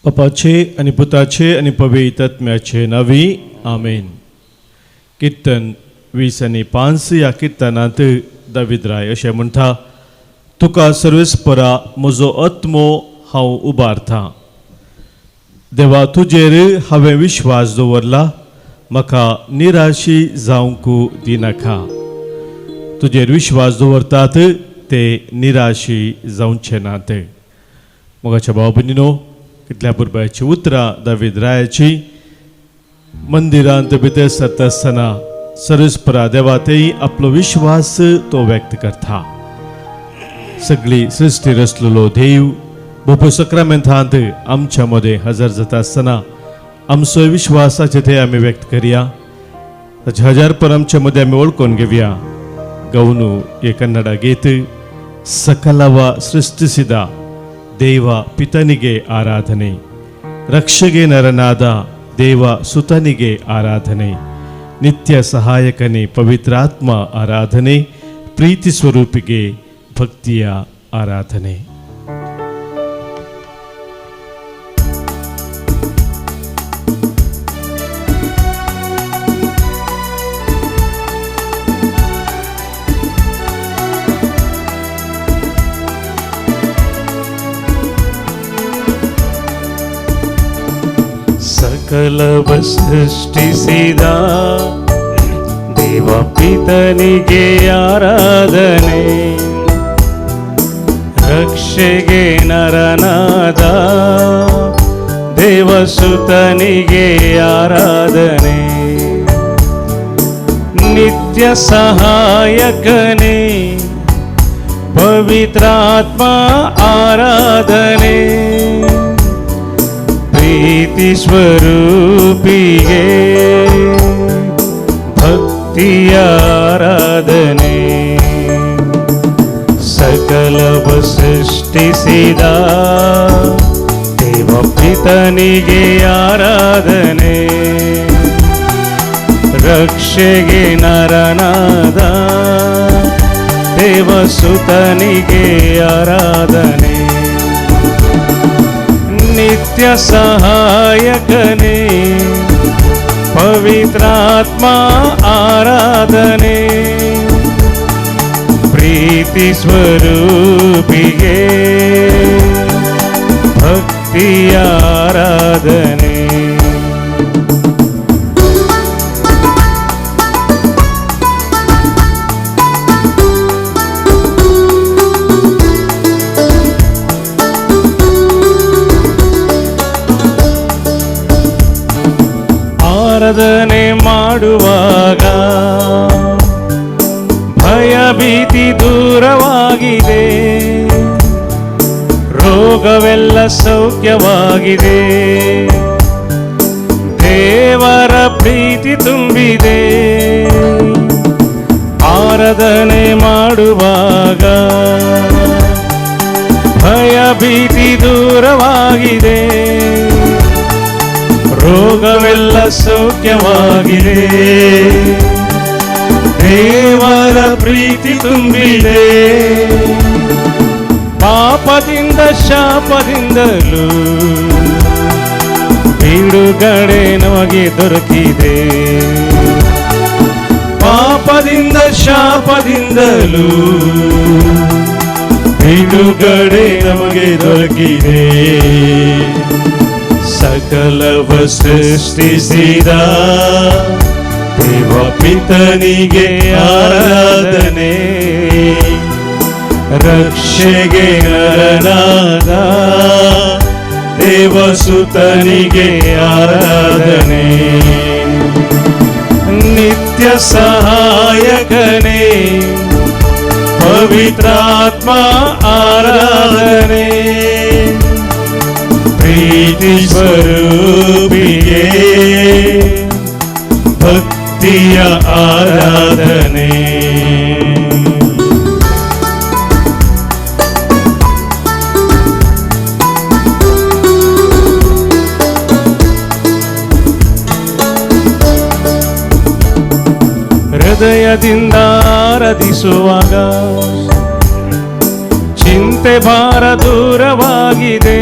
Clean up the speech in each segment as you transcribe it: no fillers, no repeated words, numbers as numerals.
बापाचे आनी पुताचे आनी पवित्र आत्म्याचे नांवी आमेन. किर्तन 20 आनी 5 ह्या किर्तनांत दावीद राय अशें म्हणटा, तुका सर्वेस्परा म्हजो आत्मो हांव उबारता. देवा तुजेर हांवें विश्वास दवरला, म्हाका निराशी जावंक दिनाका. तुजेर विश्वास दवरतात ते निराशी जावचे नात. मोगाच्या भाव भयणीनो, कितल्या पुरबायची उतरां दावीद रायाची. मंदिरांत भितर सरता आसतना सर्वेस्परा देवा तेय आपलो विश्वास तो व्यक्त करता. सगळी सृश्टी रचलेलो देव बोपो सक्रामेंतांत आमच्या मदें हजर जाता आसतना आमचो विश्वासाचे ते आमी व्यक्त करया. ताचे हजारपण आमच्या मदें आमी वळखून घेवया. गौनू हे कन्नडा गीत. ಸಕಲವ ಸೃಷ್ಟಿಸಿದ ದೇವ ಪಿತನಿಗೆ ಆರಾಧನೆ, ರಕ್ಷಗೆ ನರನಾದ ದೇವ ಸುತನಿಗೆ ಆರಾಧನೆ, ನಿತ್ಯ ಸಹಾಯಕನೇ ಪವಿತ್ರಾತ್ಮ ಆರಾಧನೆ, ಪ್ರೀತಿ ಸ್ವರೂಪಿಗೆ ಭಕ್ತಿಯ ಆರಾಧನೆ. ಸಕಲವ ಸೃಷ್ಟಿಸಿದ ದೇವ ಪಿತನಿಗೆ ಆರಾಧನೆ, ರಕ್ಷೆಗೆ ನರನಾದ ದೇವಸುತನಿಗೆ ಆರಾಧನೆ, ನಿತ್ಯ ಸಹಾಯಕನೇ ಪವಿತ್ರಾತ್ಮ ಆರಾಧನೆ, ಪ್ರೀತಿ ಸ್ವರೂಪಿಗೆ ಭಕ್ತಿಯ ಆರಾಧನೆ. ಸಕಲವ ಸೃಷ್ಟಿಸಿದ ದೇವ ಪಿತನಿಗೆ ಆರಾಧನೆ, ರಕ್ಷೆಗೆ ನರನಾದ ದೇವಸುತನಿಗೆ ಆರಾಧನೆ, ನಿತ್ಯ ಸಹಾಯಕನೇ ಪವಿತ್ರಾತ್ಮ ಆರಾಧನೆ, ಪ್ರೀತಿ ಸ್ವರೂಪಿಗೆ ಭಕ್ತಿಯ ಆರಾಧನೆ. ಆರಾಧನೆ ಮಾಡುವಾಗ ಭಯ ಭೀತಿ ದೂರವಾಗಿದೆ, ರೋಗವೆಲ್ಲ ಸೌಖ್ಯವಾಗಿದೆ, ದೇವರ ಪ್ರೀತಿ ತುಂಬಿದೆ. ಆರಾಧನೆ ಮಾಡುವಾಗ ಭಯ ಭೀತಿ ದೂರವಾಗಿದೆ, ರೋಗವೆಲ್ಲ ಸೌಖ್ಯವಾಗಿದೆ, ದೇವರ ಪ್ರೀತಿ ತುಂಬಿದೆ. ಪಾಪದಿಂದ ಶಾಪದಿಂದಲೂ ಬಿಡುಗಡೆ ನಮಗೆ ದೊರಕಿದೆ, ಪಾಪದಿಂದ ಶಾಪದಿಂದಲೂ ಬಿಡುಗಡೆ ನಮಗೆ ದೊರಕಿದೆ. ಸಕಲವ ಸೃಷ್ಟಿಸಿದ ದೇವ ಪಿತನಿಗೆ ಆರಾಧನೆ, ರಕ್ಷೆಗೆ ನರನಾದ ದೇವಸುತನಿಗೆ ಆರಾಧನೆ, ನಿತ್ಯ ಸಹಾಯಕನೇ ಪವಿತ್ರಾತ್ಮ ಆರಾಧನೆ, ಪ್ರೀತಿ ಸ್ವರೂಪಿಗೆ ಭಕ್ತಿಯ ಆರಾಧನೆ. ಹೃದಯದಿಂದ ಆರಾಧಿಸುವಾಗ ಚಿಂತೆ ಭಾರ ದೂರವಾಗಿದೆ,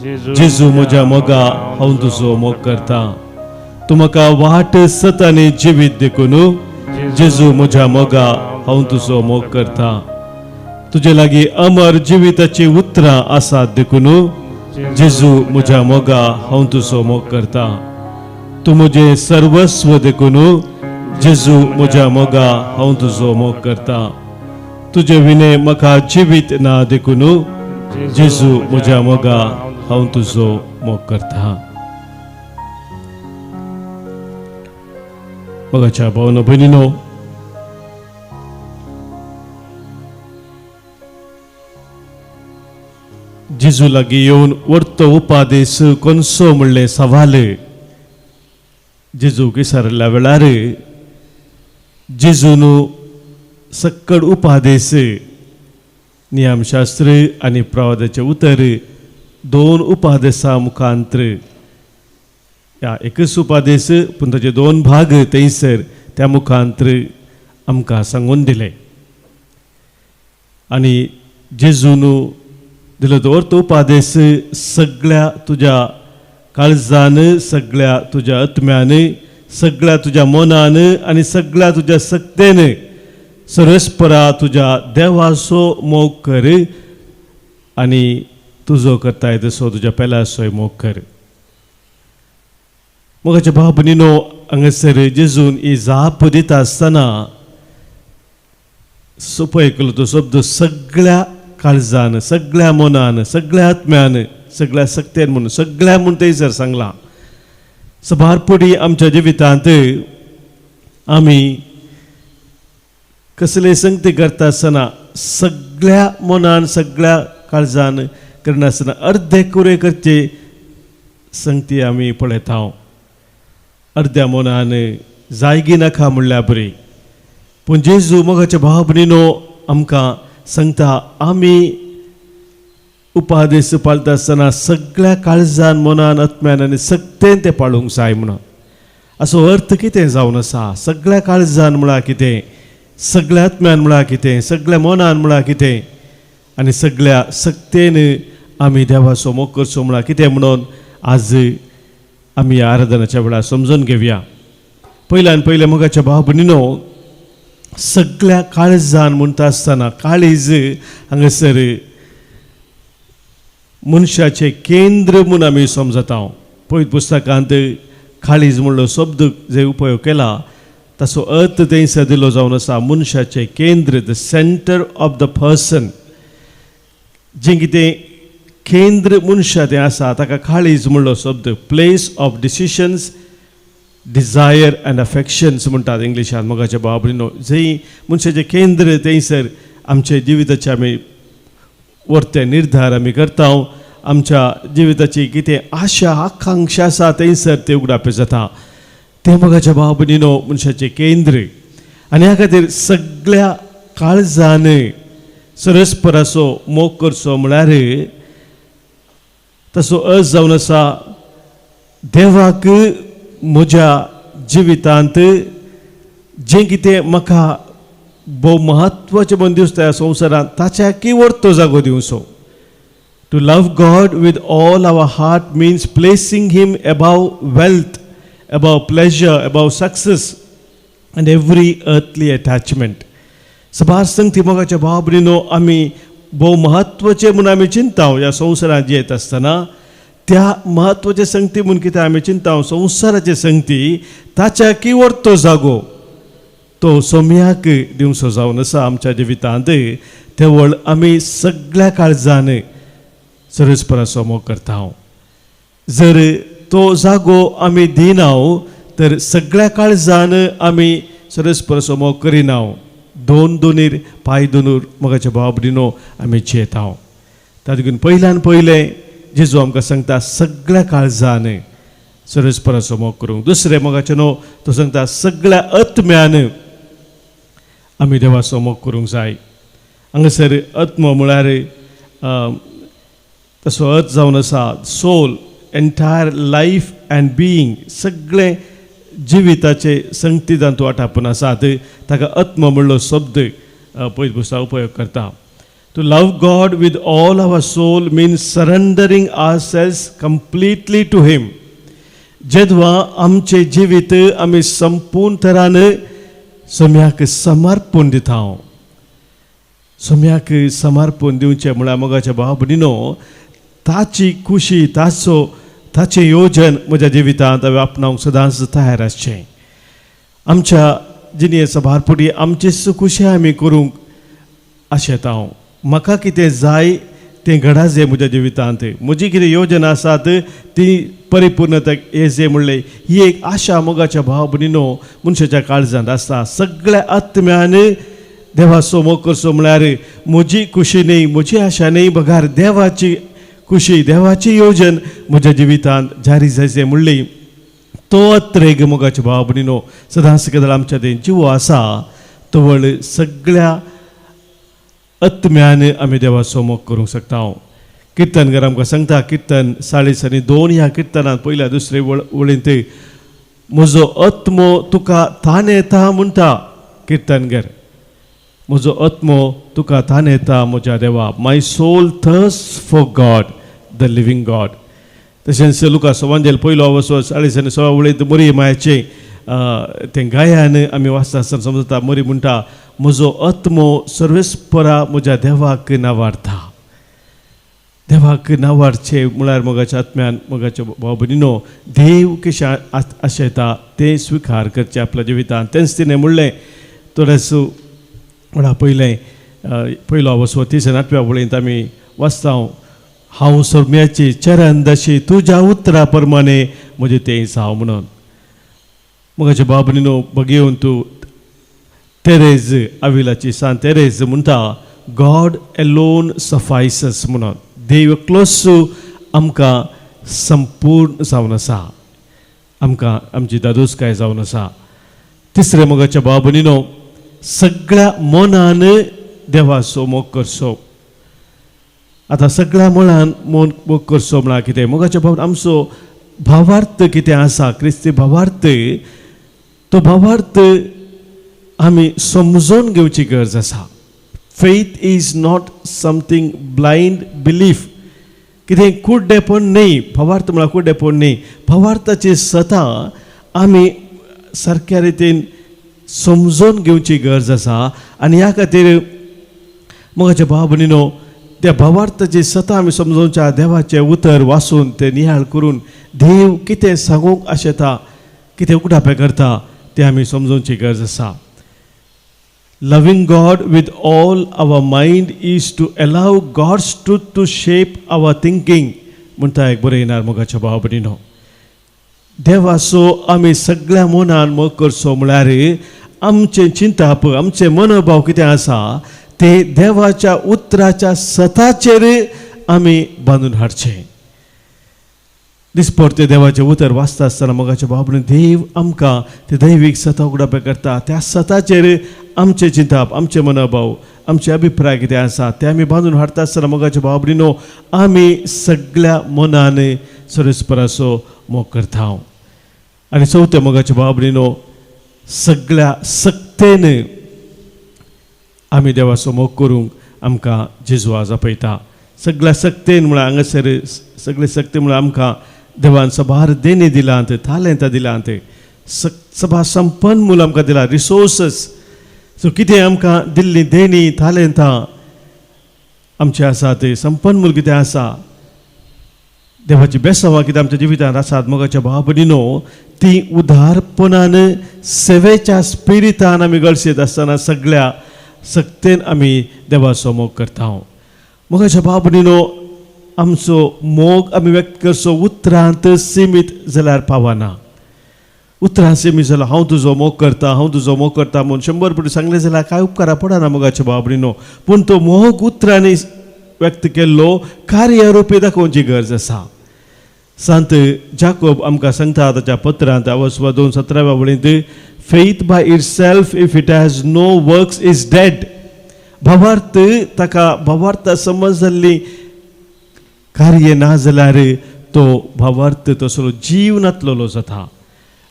जेजू म्हज्या मोगा हांव तुजो मोग करता. तूं म्हाका वाट सत आनी जिवीत देखून जेजू म्हज्या मोगा हांव तुजो मोग करता. तुजे लागीं अमर जिविताची उतरां आसात देखून जेजू म्हज्या मोगा हांव तुजो मोग करता. तूं म्हजें सर्वस्व देखून जेजू म्हज्या मोगा हांव तुजो मोग करता. तुजे विणे म्हाका जिवीत ना देखून जेजू म्हज्या मोगा हांव तुजो मोग करता. मोगाच्या भावनो भयणीनो, जेजू लागीं येवन वर्तो उपादेस कोनसो म्हणलें सवाल जेजूक विचारिल्ल्या वेळार जेजून सक्कड उपादेस नियमशास्त्र आनी प्रवादाचें उतर दोन उपादेसा मुखांत्र ह्या एकच उपादेस पूण ताचे दोन भाग थंयसर त्या मुखांत्र आमकां सांगून दिले. आनी जेजून दिलो तो अर्थ उपादेस सगळ्या तुज्या काळजान, सगळ्या तुज्या आत्म्यान, सगळ्या तुज्या मनान आनी सगळ्या तुज्या सक्तेन सरस्परा तुज्या देवाचो मोग कर आनी तुजो करताय तसो तुज्या पेल्याचोय मोग कर. मोगाच्या भाव भयणीनो, हांगासर जेजून ही जाप दिता आसतना सोपय केलो तो शब्द सगळ्या काळजान, सगळ्या मनान, सगळ्या आत्म्यान, सगळ्या सक्तेन म्हणून सगळ्या म्हूण थंयसर सांगलां. सबारपुडी आमच्या जिवितांत आमी कसले संगती करता आसतना सगळ्या मनान, सगळ्या काळजान करनासतना अर्दे कुरे करचे संगती आमी पळयता. अर्द्या मनान जायगी नाका म्हणल्यार बरी. पूण जेजू मोगाच्या भाव भयणीनो आमकां सांगता आमी उपादेस पाळटा आसतना सगळ्या काळजान, मनान, आत्म्यान आनी सक्तेन तें पाळूंक जाय म्हणून. असो अर्थ कितें जावन आसा? सगळ्या काळजान म्हळ्यार कितें, सगळ्या आत्म्यान म्हळ्यार कितें, सगळ्या मनान म्हळ्यार कितें आनी सगळ्या सक्तेन आमी देवाचो मोग करचो म्हळ्यार कितें म्हणून आज आमी ह्या आराधनाच्या वेळार समजून घेवया. पयल्यान पयलें मोगाच्या भाव भयणीनो, सगळ्या काळजान म्हणटा आसतना काळीज हांगासर मनशाचें केंद्र म्हूण आमी समजता. पवित्र पुस्तकांत काळीज म्हणलो शब्द जे उपयोग केला ताचो अर्थ थंयसर दिलो जावन आसा मनशाचें केंद्र, the centre of the person. जें कितें केंद्र मनशा तें आसा ताका काळीज म्हणलो शब्द, place of decisions, desire and affections म्हणटात इंग्लिशान. मोगाच्या भाव भयणीनो, जंय मनशाचें केंद्र थंयसर आमच्या जिविताचे आमी वर्ते निर्धार आमी करता, आमच्या जिविताची कितें आशा आकांक्षा आसा थंयसर ते उगडापे जाता. तें मोगाच्या भाव भयणीनो मनशाचें केंद्र. आनी ह्या खातीर सगळ्या काळजान सरस्पराचो मोग करचो म्हळ्यार तसो अर्थ जावन आसा देवाक म्हज्या जिवितांत जें कितें म्हाका भोव म्हत्वाचें म्हूण दिसता ह्या संवसारांत ताच्याकय वर्तो जागो दिवचो. To love God with all our heart means placing him above wealth, above pleasure, above success and every earthly attachment. सबार संगती मोगाच्या भाव भयणीनो आमी भोव म्हत्वाचें म्हूण आमी चिंता ह्या संवसारांत जियेत आसतना त्या म्हत्वाचे संगती म्हूण कितें आमी चिंता संवसाराचे संगती ताच्याकय वर्तो जागो तो सोम्याक दिवचो जावन आसा आमच्या जिवितांत. तेवळ आमी सगळ्या काळजान सरस्पराचो मोग करता. जर तो जागो आमी दिना तर सगळ्या काळजान आमी सरस्पराचो मोग करिना. दोन दोनीर पांय दोनूर मोगाच्या भाव भयणीनो आमी जियेता. तातूंत पयल्यान पयलें जेजू आमकां सांगता सगळ्या काळजान सरस्पराचो मोग करूंक. दुसरें मोगाचें न्हू तो सांगता सगळ्या आत्म्यान आमी देवाचो मोग करूंक जाय. हांगासर आत्मो म्हळ्यार तसो अर्थ जावन आसा soul, entire life and being, सगळें जिविताचे संगती तातूंत आटापून आसात ताका आत्मो म्हणलो शब्द पयत पुस्तक उपयोग करता. To love God with all our soul means surrendering ourselves completely to Him. जेदवा आमचें जिवीत आमी संपूर्ण तरान सम्याक समर्पण दिता. सम्याक समर्पण दिवचें म्हळ्यार, मोगाच्या भाव भयणीनो, ताची खुशी, ताचो ताचें योजन म्हज्या जिवितांत हांवें आपणावंक सदांच तयार आसचें. आमच्या जिणेचो भारपुटी आमची खुशी आमी करूंक आशेता हांव. म्हाका कितें जाय तें घडा म्हज्या जिवितांत, म्हजी कितें योजना आसात ती परिपूर्णता येजे म्हणलें ही एक आशा, मोगाच्या भाव भयणीनो, मनशाच्या काळजांत आसता. सगळ्या आत्म्यान देवाचो मोग करचो म्हळ्यार म्हजी खुशी न्ही, म्हजी आशा न्ही, बगार देवाची खुशी, देवाची योजन म्हज्या जिवितांत जारी जायचे म्हणली तो अत्रेग, मोगाच्या भाव भयणीनो, सदांच केदळ आमच्या तें जिवो आसा तवळ सगळ्या आत्म्यान आमी देवाचो मोग करूंक शकता. किर्तनकार आमकां सांगता, किर्तन 42 ह्या किर्तनांत पयल्या दुसरे वळींत, "म्हजो आत्मो तुका तान येता" म्हणटा किर्तनगर. "म्हजो आत्मो तुका तान येता म्हज्या देवा." "My soul thirsts for God, the living God." तशेंच लुकास वांजेल पयलो वसो 40 आणि 16 वळींत मरी मायाचें तें गायान आमी वाचता आसतना समजता, मरी म्हणटा, "म्हजो आत्मो सर्वेस्परा म्हज्या देवाक नावारता." देवाक नावारचे म्हळ्यार, मोगाच्या आत्म्यान, मोगाच्या भाव भयणीनो, देव कशें आशेता तें स्विकार करचें आपल्या जिवितांत. तेंच तिणें म्हणलें थोडेच म्हणा पयलें पयलो वसो 30 आनी 8व्या वळींत आमी वाचता, "हांव सोम्याची चरण दशी, तुज्या उतरा प्रमाणे म्हजें तें जावं" म्हणून. मोगाच्या भाव भयणीनो, बघेवन तूं तेरेज आविलाची सांत तेरेज म्हणटा, "God alone suffices" म्हणून. देव एकलोच आमकां संपूर्ण जावन आसा, आमकां आमची दादोसकाय जावन आसा. तिसरें, मोगाच्या भाव भयणीनो, सगळ्या मनान देवाचो मोग करचो. आतां सगळ्या मनान मोग मोग करचो म्हळ्यार कितें? मोगाच्या भाव, आमचो भावार्थ कितें आसा, क्रिस्ती भावार्थ, तो भावार्थ आमी समजून घेवची गरज आसा. Faith is not something blind belief. कितें कुड्डेपण न्ही. भावार्थ म्हळ्यार कुड्डेपण न्ही. भावार्थाची सता आमी सारक्या रितीन समजून घेवची गरज आसा. आनी ह्या खातीर, मोगाच्या भाव भयणीनो, त्या भावार्थाची सता आमी समजोवच्या देवाचें उतर वाचून, तें नियाळ करून, देव कितें सांगूंक आशेता, कितें उगडापें करता तें आमी समजोवची गरज आसा. Loving God with all our mind is to allow God's truth to shape our thinking म्हणटा एक बरें येणार. मोगाच्या भाव भयणीनो, देवाचो आमी सगळ्या मनान मोग करचो म्हळ्यार आमचें चिंताप, आमचें मनोभाव कितें आसा ते देवाच्या उतराच्या सताचेर आमी बांदून हाडचें. दिसपडते देवाचें उतर वाचता आसतना, मोगाच्या भाव, देव आमकां ते दैवीक सता उगडापें करता. त्या सताचेर आमचें चिंताप, आमचें मनोभाव, आमचे अभिप्राय कितें आसा ते आमी बांदून हाडटा आसतना, मोगाच्या भाव भयणीनो, आमी सगळ्या मनान सर्वेस्पराचो मोग करता. आनी चवथें, मोगाच्या भाव भयणीनो, सगळ्या सक्तेन आमी देवाचो मोग करूंक आमकां जेजू आज आपयता. सगळ्या सक्तेन म्हळ्यार हांगासर सगळे सक्ते म्हळ्यार आमकां देवान सबार देणे दिलांत, तालेंतां दिलांत, सबार संपन्न मूल आमकां दिला, रिसोर्सस. सो कितें आमकां दिल्ली देणी तालेंतां आमचे आसात, संपन्न मूल कितें आसा, देवाची बेसांवां कितें आमच्या जिवितांत आसात, मोगाच्या भाव भयणीनो, ती उदारपणान सेवेच्या स्पिरितान आमी गळशेत आसतना सगळ्या सक्तेन आमी देवाचो मोग करता. मोगाच्या भाव भयणीनो, आमचो मोग आमी व्यक्त करचो उतरांत सिमीत जाल्यार पावना. उतरां सिमीत जाल्यार, "हांव तुजो मोग करता, हांव तुजो मोग करता" म्हूण 100 पटी सांगलें जाल्यार कांय उपकारा पडना, मोगाच्या भाव भयणीनो. पूण तो मोग उतरांनी व्यक्त केल्लो कार्य दाखोवची गरज आसा. संत जाकोब आमकां सांगता ताच्या पत्रांत आवसवा 2:17व्या वळींत, "Faith by itself, if it has no works, is dead." भावार्थ ताका भावार्थ समज जाल्ली कार्य ना जाल्यार तो भावार्थ तसलो जीव नातलेलो जाता.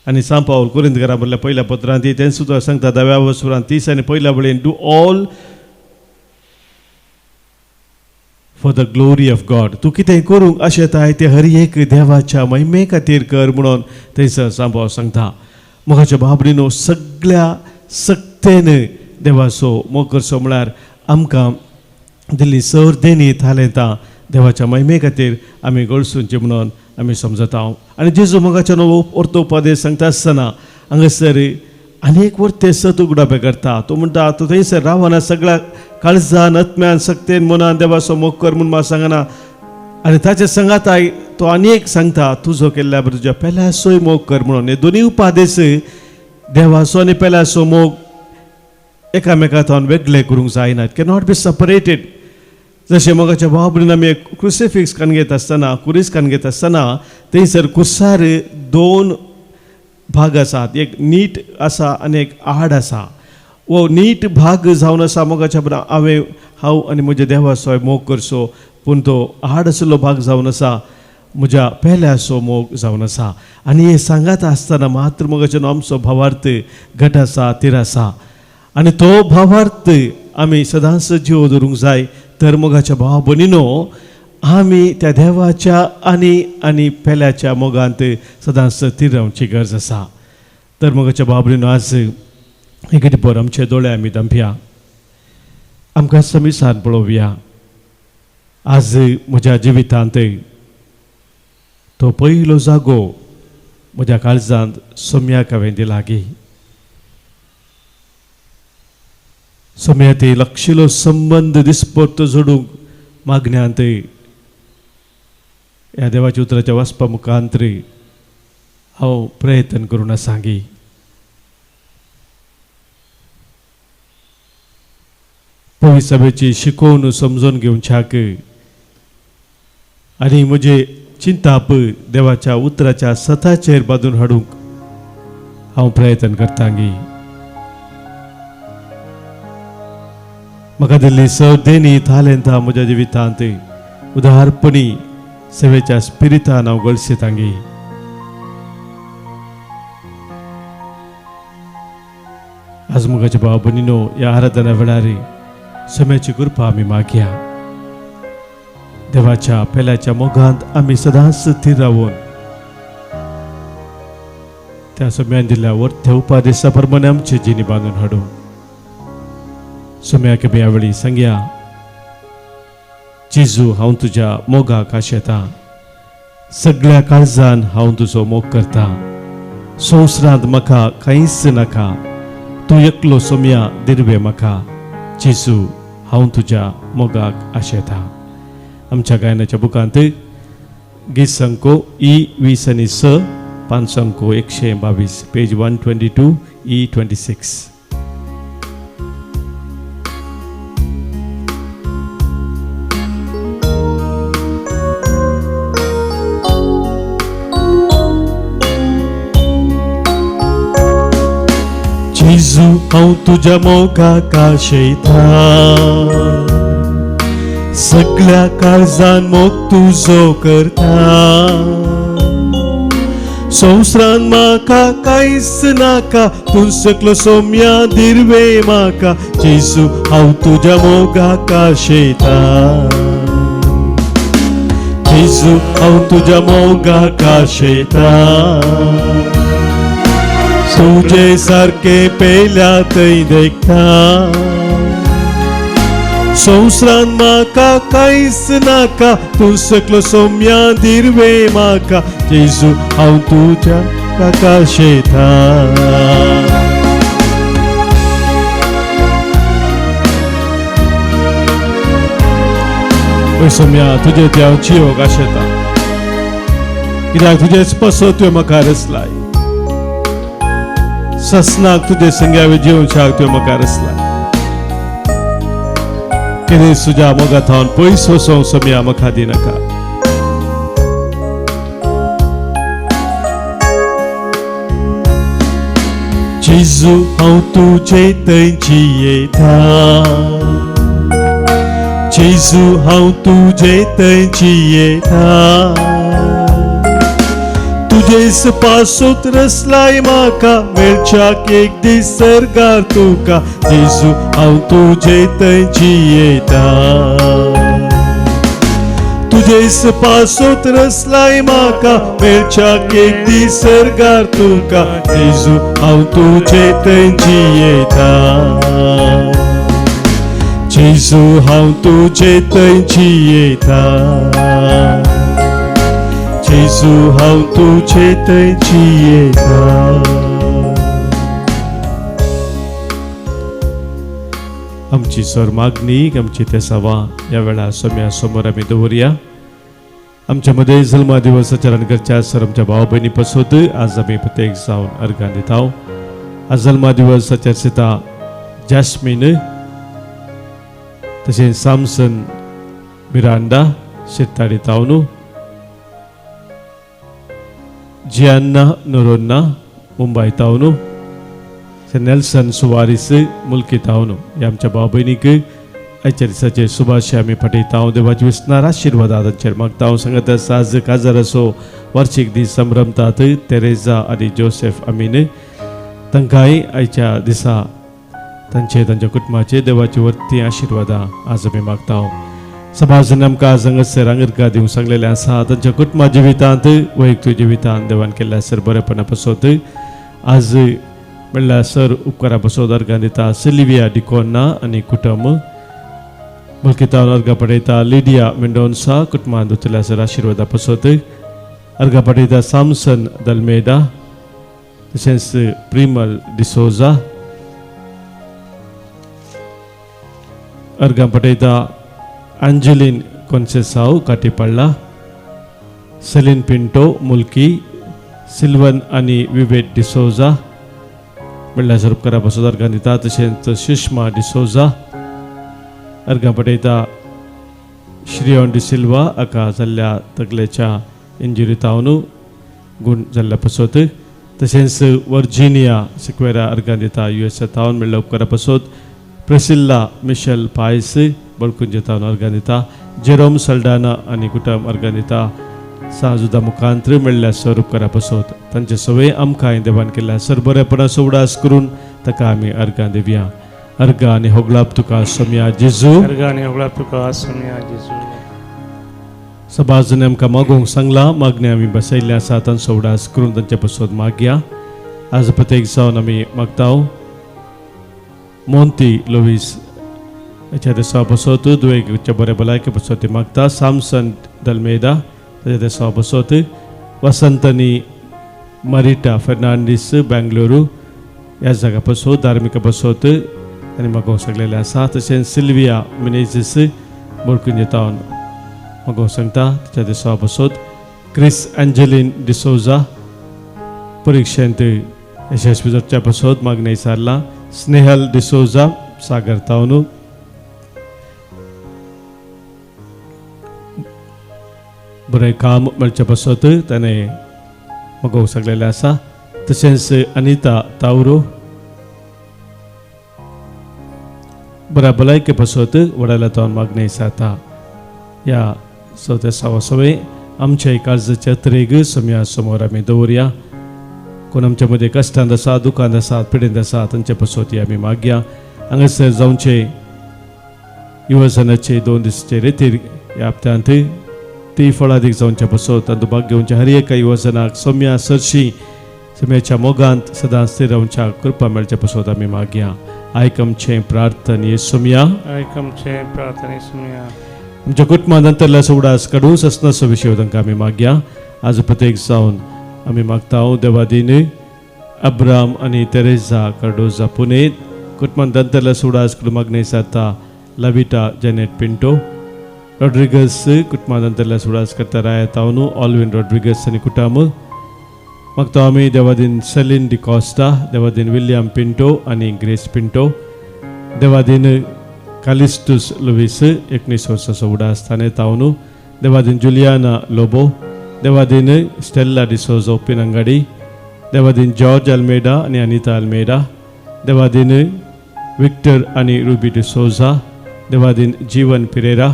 आनी सांत पावल कोरिंतकारा म्हणल्यार पयल्या पत्रांत तें सुद्दां सांगता, 10व्या वसुरान 30 आनी 1ल्या वळीन, "Do all For the glory of God. तूं कितें करूंक आशेताय तें हर एक देवाच्या महिमे खातीर कर म्हणून थंयसर सांबाव सांगता. मोगाच्या बाबरीनो, सगळ्या सक्तेन देवाचो मोग करचो म्हळ्यार आमकां दिल्ली सर देणी थालेंतां देवाच्या महिमे खातीर आमी गळसूंची म्हणून आमी समजता. आनी जेजू मोगाच्या नवो orto उपदेश सांगता आसतना हांगासर अनेक वर्ते सत उगडापे करता. तो म्हणटा तूं थंयसर रावना, सगळ्या काळजान आत्म्यान सक्तेन मनान देवाचो मोग कर म्हूण म्हाका सांगना. आनी ताचे सांगाताय तो आनी एक सांगता, तुजो केल्ल्या बरें तुज्या पेल्याचोय मोग कर म्हणून. हे दोनूय उपादेश देवाचो आनी पेल्याचो मोग एकामेका थावन वेगळे करूंक जायना, it cannot be separated. जशें मोगाच्या भाव आमी क्रुसिफिक्स कान घेत आसतना, कुरीस कान घेत आसतना थंयसर कुसार दोन भाग आसात, एक नीट आसा आनी एक आड आसा. वो नीट भाग जावन आसा मोगाच्या बरोबर हांवें हांव आनी म्हज्या देवाचो मोग करचो, पूण तो आड आशिल्लो भाग जावन आसा म्हज्या पेल्याचो मोग जावन आसा. आनी हे सांगात आसतना मात्र मोगाचें आमचो भावार्थ घट आसा, तीर आसा. आनी तो भावार्थ आमी सदांच जीव दवरूंक जाय. तर मोगाच्या भावा भयणीनो, आमी त्या देवाच्या आनी आनी पेल्याच्या मोगांत सदांच तीर रावची गरज आसा. तर मोगाच्या भावा भयणीनो, आज एक बर आमचे दोळे आमी दंपया, आमकां समिसान पळोवया. आज म्हज्या जिवितांत तो पयलो जागो म्हज्या काळजांत सोम्याक हांवें दिला गी? सोम्या ते लक्षिलो संबंद दिसपट्ट जोडूंक मागण्यांत ह्या देवाच्या उतराच्या वाचपा मुखांतरी हांव प्रयत्न करून आसांगी. पवित्र सभेची शिकोवन समजून घेवच्याक आनी म्हजें चिंताप देवाच्या उतराच्या सताचेर बांदून हाडूंक हांव प्रयत्न करतांगी. म्हाका दिल्ली सदेनी थालेंता म्हज्या जिवितांत उदारपणी सेवेच्या स्पिरितान हांव गळसेतांगी. आज मोगाच्या भाव भयणीनो, ह्या आराधना वेळार सम्याची कृपा आमी मागया. देवाच्या पेल्याच्या मोगांत आमी सदांच थीर रावून त्या सम्यान दिल्ल्या वर्त्या उपादेसा प्रमाणे आमची जिणी बांदून हाडूं. सम्याक ह्या वेळी सांगया, जेजू हांव तुज्या मोगाक आशेतां, सगळ्या काळजान हांव तुजो मोग करता, संवसारांत म्हाका कांयच नाका, तूं एकलो सोम्या दिरवे म्हाका, जेजू हांव तुज्या मोगाक आशेतां. आमच्या गायनाच्या बुकांत गीत संको ई 20 आनी 6, पांच संको 122, पेज 122 ई 26. जेजू हांव तुज्या मोगाक आशेतां, सगळ्या काळजान मोग तुजो करता, संवसारान म्हाका कांयच नाका, तूं सकलो सोम्या दिरवे म्हाका, जेजू हांव तुज्या मोगाक आशेतां, जेजू हांव तुज्या मोगाक आशेतां, तुजे सारके पेल्या थंय देखता, संवसारान म्हाका कांयच नाका, तूं सकलो सोम्या दिरवे म्हाका, जेजू हांव तुज्या आशेतां. ओय सोम्या, तुजे ते हांव जियोक आशेतां, कित्याक तुजेच पासत तुवें म्हाका रचलाय, ससनाक तुजे संगे हांवें जिवच्याक तुवें म्हाका रचलाय. कितें तुज्या मोगा थावन पयस वचोंक सोम्या म्हाका दिनाका. जेजू हांव तुजे थंय जियेतां, जेजू हांव तुजे थंय जियेतां, तुजेच पासूत रसलाय म्हाका, मेळच्याक एक दीस सर्गार तुका, जेजू हांव तुजे थंय जियेतां, जेस पासोत रसलाय म्हाका मेळच्याक एक दीस सर्गार तुका जेजू हांव तुजे थंय जियेता जेजू हांव तुजे थंय जियेता जेजू हांव तुजे थंय जियेता. आमची सर मागणी आमची तेसावा ह्या वेळार सोम्या समोर आमी दवरया. आमच्या मदें जल्मा दिवस आचरण करच्या सर आमच्या भाव भयणी पसोत आज आमी प्रत्येक जावन अर्गां दिता. आज जल्मा दिवस आचरता जास्मीन तशें सामसन मिरांडा शेताडी तावनू जियान्ना नोरोन्ना मुंबय तावनू नेल्सन सुवारीस मुल्की तावनू ह्या आमच्या भाव भयणीक आयच्या दिसाचे सुभाशे आमी पाठयता. देवाचे विसणार आशिर्वाद तांचेर मागता. सांगत आज काजाराचो वार्षिक दीस संभ्रमतात तेरेजा आनी जोसेफ अमीन तांकांय आयच्या दिसा तांचे तांच्या कुटुंबाचे देवाची वर्ती आशिर्वादां आज आमी मागता. समाजान आमकां आज हांगासर आंगरका दिवंक सांगलेलें आसा तांच्या कुटुंबा जिवितांत वैयक्तीक जिवितांत देवान केल्ल्या सर बरेपणा पसोत आज म्हणल्यार सर उपकारा पसोत अर्गां दिता. सिल्विया डिकोन्ना आनी कुटुंब मुलकितान अर्गां पडयता. लिडिया मेंडोन्सा कुटुंबान दुतल्या सर आशिर्वादा पसोत अर्गां पडयता. सामसन दल्मेडा तशेंच प्रिमल डिसोजा अर्गां पडयता. अंजलिन कोन्सेसाव काटीपल्ला सेलीन पिंटो मुल्की सिल्वन आनी विवेक डिसोजा म्हणल्यार सर उपकारा पसोत अर्गां दिता. तशेंच सुषमा डिसोजा अर्गां पडयता. श्रियोन डिसिल्वा हाका जाल्ल्या तकलेच्या इंजुरी तावन गूण जाल्ल्या पसोत तशेंच वर्जिनिया सिक्वेरा अर्गां दिता यू एस ए तावन म्हणल्यार उपकारा पसोत. प्रेसिल्ला मिशेल पायस बळकुंजे तावन अर्गां दिता. जेरोम सल्डाना आनी कुटुंब अर्गां दिता. साजुदा मुखांत्र मेळ्ळ्या सर उपकारा पसोत तांचे सवय आमकां देवान केल्ल्या सर बरेपणाचो उडास करून ताका आमी अर्गां दिवया. अर्गां आनी होगळाप तुका सोम्या जेजू. अर्गां आनी होगळाप तुका सोम्या जेजू. सभाजने आमकां मागूंक सांगलां मागणें आमी बसयल्लें आसा तांचो उडास करून तांचे पसोत मागया. आज प्रत्येक जावन आमी मागता. मोंती लोवीस हाच्या देसा बसोत दुयेच्या बरें भलायके पसोत ती मागता. सामसन दल्मेदा ताच्या देसा बसोत वसंतनी मरिटा फेर्नांडीस बेंगलुरू ह्या जागा पसोत धार्मिका पसोत आनी मागोवंक सगळेलें आसा. तशेंच सिल्विया मिनेजीस बोडकुंजे तावन मागोवंक सांगता ताच्या देसा बसोत. क्रिस अंजलीन डिसोजा परिक्षेंत यशस्वी जावच्या पसोत मागणें सारलां. स्नेहल डिसोजा सागर तावनू बरें काम मेळचे पसत ताणें मागोवंक सगळेलें आसा. तशेंच अनिता तावरो बऱ्या भलायके पसत वडायला तावन मागणें जाता. ह्या चवथ्या सवा सवय आमच्या काळजाच्या त्रेग सम्या समोर आमी दवरया. कोण आमच्या मदें कश्टांत आसा दुखांत आसा पिडेंत आसा तांचे पसत आमी मागया. हांगासर जावचे युवजनाचे 2 दिसाचे रेतीर ह्या हप्त्यांत ती फळादीक जावच्या पसत तांतूं भाग घेवच्या हर एका युवजनाक सोम्या सरशी सोम्याच्या मोगांत सदांच स्थिर रावच्या कृपा मेळच्या पसत आमी मागया. आयक आमचें प्रार्थने सोम्या. आयक आमचें प्रार्थने सोम्या. आमच्या कुटुंबांत अंतरल्या उडास काडून ससनाचो विशय तांकां आमी मागया. आज प्रत्येक जावन आमी मागता. देवादीन अब्राम आनी तेरेजा कार्डोजा पुणे कुटुंबांत अंतरल्या उडास काडून मागणें जाता. लविटा जेनेट पिंटो रॉड्रिगस कुटुंबांत अंतरल्या उडास करता. राया तावनू ऑलविन रॉड्रिगस आनी कुटुंब मागता आमी. देवादीन सेलीन डिकॉस्टा देवादीन विल्यम पिंटो आनी ग्रेस पिंटो देवादीन कालिस्टूस लुवीस 19 वर्साचो उडास थाने तावनू देवादीन जुलियाना लोबो देवादीन स्टेल्ला डिसोजो पिनंगाडी देवादीन जॉर्ज अल्मेडा आनी अनिता अल्मेडा देवादीन विक्टर आनी रुबी डिसोजा देवादीन जीवन पिरेरा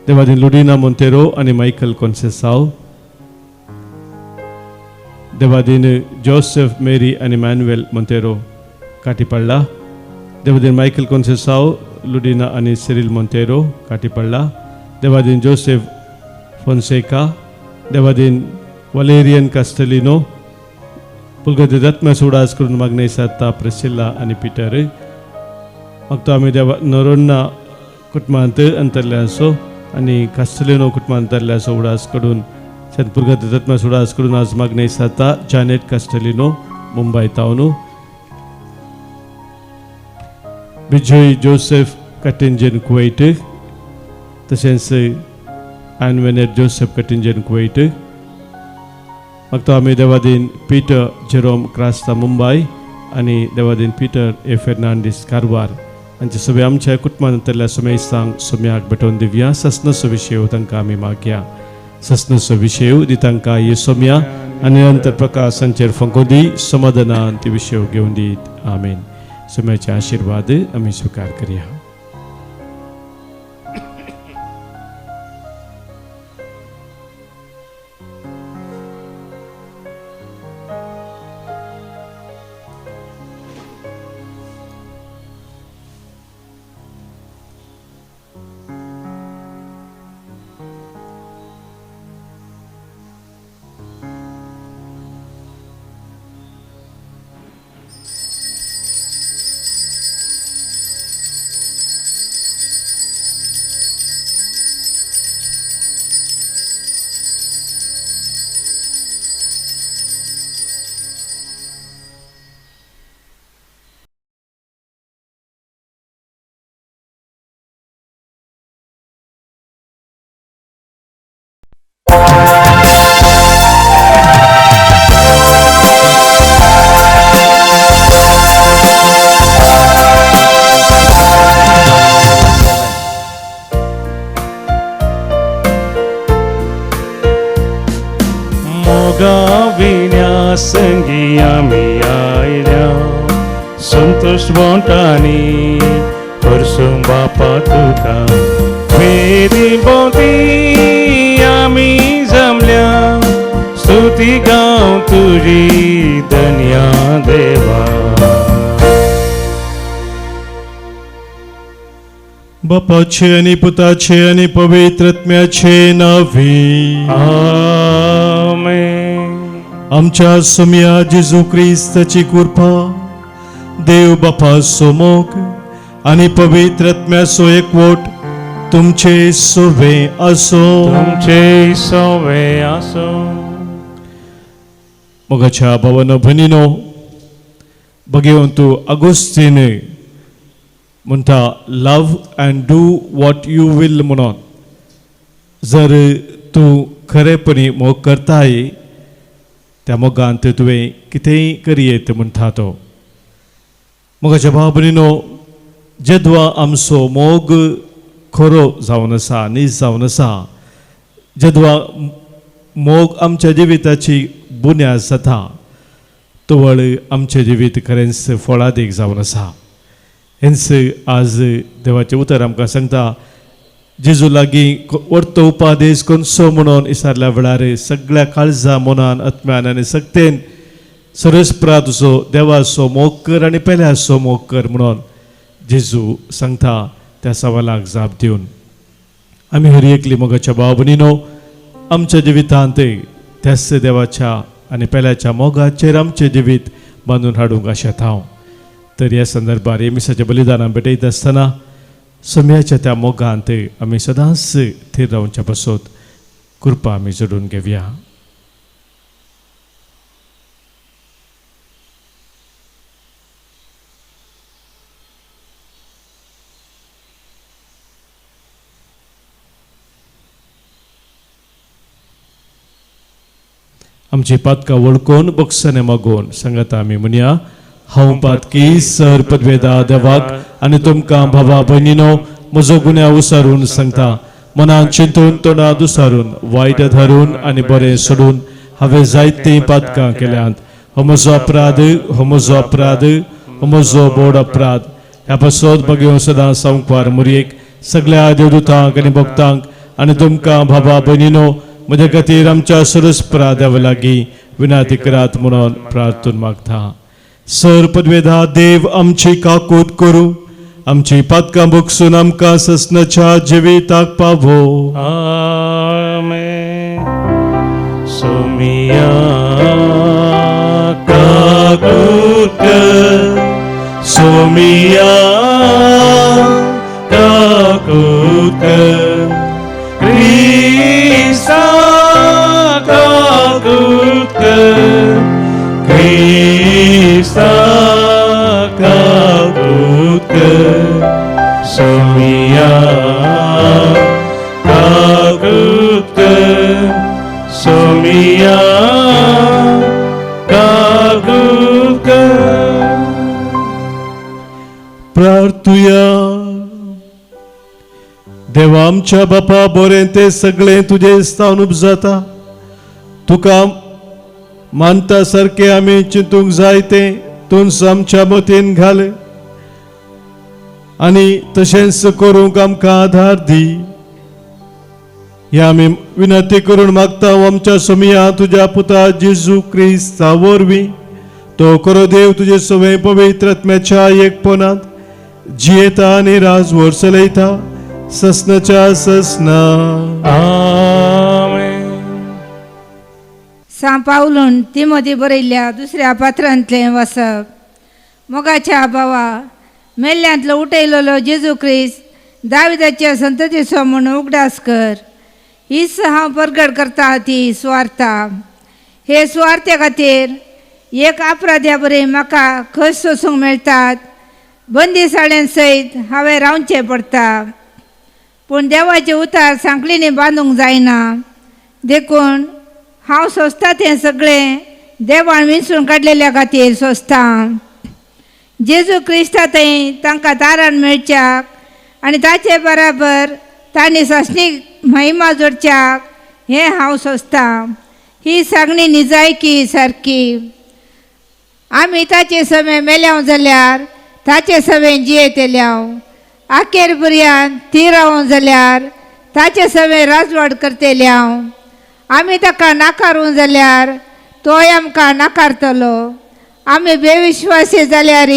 देवादीन लुडिना मोंतेरो आनी मायकल कोन्सेसाव देवादीन जोसेफ मेरी आनी मॅन्युएल मोंतेरो काटीपडला देवादीन मायकल कोन्सेसाव लुडिना आनी सिरिल मोंतेरो काटीपडला देवादीन जोसेफ फोन्सेका, देवादीन वलेरियन कास्टलिनो, पुलगती दत्म्यास उडास करून मागणे सादता प्रिसिल्ला आनी पिटर. मागतो आमी देवा नरोन्ना कुटुंबांत अंतरल्यासो आनी कास्टलिनो कुटुंबांत अंतरल्यासो उडास कडून संत पुलगती दत्म्यास उडास करून आज मागणे सादता जानेट कास्टलिनो मुंबय तावनू, बिजय जोसेफ कटिंजन कुवैट, तशेंच आनवेनेट जोसेफ कटिंजन कुवैट. मागतो आमी देवादीन पीटर जेरोम क्रास्ता मुंबय आनी देवादीन पीटर ए फेर्नांडीस कारवार हांचे सगळे आमच्या कुटुंबांतल्या सुमेस्तांक सोम्याक भेटोवन दिवया. ससनसो विशय तांकां आमी मागया. ससनसो विशय दी तांकां हे सोम्या आनी निरंतर प्रकाश हांचेर फंको दी, समाधानान ती विशय घेवन दीत. आमेन. सोम्याचे आशिर्वाद आमी स्विकार करया. संगी आमी आयल्या संतोष भोंवतानी हरसूं बापा तुका वेदी भोंवती आमी जमल्या स्तुती गांव तुजी धन्या देवा. बापाचे आनी पुताचे आनी पवित्र आत्म्याचे नावे आमेन. आमच्या सोम्या जेजू क्रिस्ताची कृपा, देव बापाचो मोग आनी पवित्र आत्म्याचो एकवट तुमचे सोवे आसो. तुमचे सोवे आसो. मोगाच्या भावानो भयणीनो, भगवंत अगोस्तीन म्हणटा love and do what you will म्हणून. जर तूं खरेपणी मोग करताय त्या मोगांत तुवें कितेंय करयेत म्हणटा तो. मोगाच्या भाव भयणीनो, जेदवा आमचो मोग खरो जावन आसा, नीज जावन आसा, जेदवा मोग आमच्या जिविताची बुन्याद जाता, तवळ आमचें जिवीत खरेंच फळादीक जावन आसा. हेंच आज देवाचें उतर आमकां सांगता. जेजू लागीं वर्तो उपादेश कोनसो म्हणून विचारल्या वेळार सगळ्या काळजा मनान आत्म्यान आनी सक्तेन सरस्प्रा तुजो देवाचो मोग कर आनी पेल्याचो मोग कर म्हणून जेजू सांगता. त्या सवालाक जाप दिवन आमी हर एकली मोगाच्या भाव भयणीनो आमच्या जिवितांत त्याच देवाच्या आनी पेल्याच्या मोगाचेर आमचें जिवीत बांदून हाडूंक आशेता हांव. तर ह्या संदर्भार हे मिसाच्या बलिदानां भेटयता आसतना सम्याच्या त्या मोगांत आमी सदांच थीर रावच्या पासत कृपा आमी जोडून घेवया. आमची पातकां वळखून बक्षाने मागून सांगता आमी म्हणया, हांव पातकी सर पदवेदा देवाक आनी तुमकां भावा भयणीनो म्हजो गुन्यांव उसारून सांगता. मनान चिंतून तोंडा दुसारून वायट धरून आनी बरें सोडून हांवें जायतीं पातकां केल्यांत. हो म्हजो अपराध, हो म्हजो अपराध, हो म्हजो बोड अपराध. ह्या पासत बगेवन सदां संकवार मुरयेक सगळ्या देवदूतांक आनी भक्तांक आनी तुमकां भावा भयणीनो म्हज्या खातीर आमच्या सरस्परा देवा लागीं विनाती करात म्हणून प्रार्थून मागता. सर पदवेदा देव आमची काकूत करूं, आमची पातकां भोगसून आमकां ससनाच्या जिविताक पावो. आमेन. आमेन। सोमिया काकूत कर, सोमिया काकूत कर, क्रिस्ता काकूत कर, क्रिस्ता काकूत कर, सोमिया काकूत कर, सोमिया काकूत कर। प्रार्थुया। देवा आमच्या बापा, बरें तें सगळें तुजें स्थान उपजाता। तुका मानता सारकें आमी चिंतूंक जाय तें तूंच आमच्या मतीन घाल आनी तशेंच करूंक आमकां आधार दी। ह्या आमी विनंती करून मागता आमच्या सोमिया तुज्या पुता जेजू क्रिस्ता वरवीं। तो खरो देव तुजे सवय पवित्र आत्म्याच्या एकपणांत जियेता आनी राजवट चलयता ससनाच्या ससना। आमेन। सां पावलून तिमोती बरयल्ल्या दुसऱ्या पात्रांतलें वाचप। मोगाच्या भावा, मेल्ल्यांतलो उठयलेलो जेजू क्रिस्त दाविदाच्या संततीचो म्हूण उगडास कर। हीच हांव परगट करता ती सुवार्ता। हे सुवार्ते खातीर एक अपराध्या बरी म्हाका खस सोसूंक मेळटात। बंदीसाळेन सयत हांवें रावचें पडटा, पूण देवाचें उतार सांखळींनी बांदूंक जायना। देखून हांव सोंसता तें सगळें देवान विंचून काडलेल्या खातीर सोंसता। जेजू क्रिस्ता थंय तांकां तारण मेळच्याक आनी ताचे बराबर तांणी सासणीक महिमा जोडच्याक हें हांव सोंसता। ही सांगणी निजायकी सारकी। आमी ताचे समें मेल्याव जाल्यार ताचे समें जियेतल्याव, आखेर पर्यंत थीर रावूं जाल्यार ताचे समें राजवाड करतल्याव। आमी ताका नाकारूं जाल्यार तोय आमकां नाकारतलो। आमी बेविश्वासी जाल्यार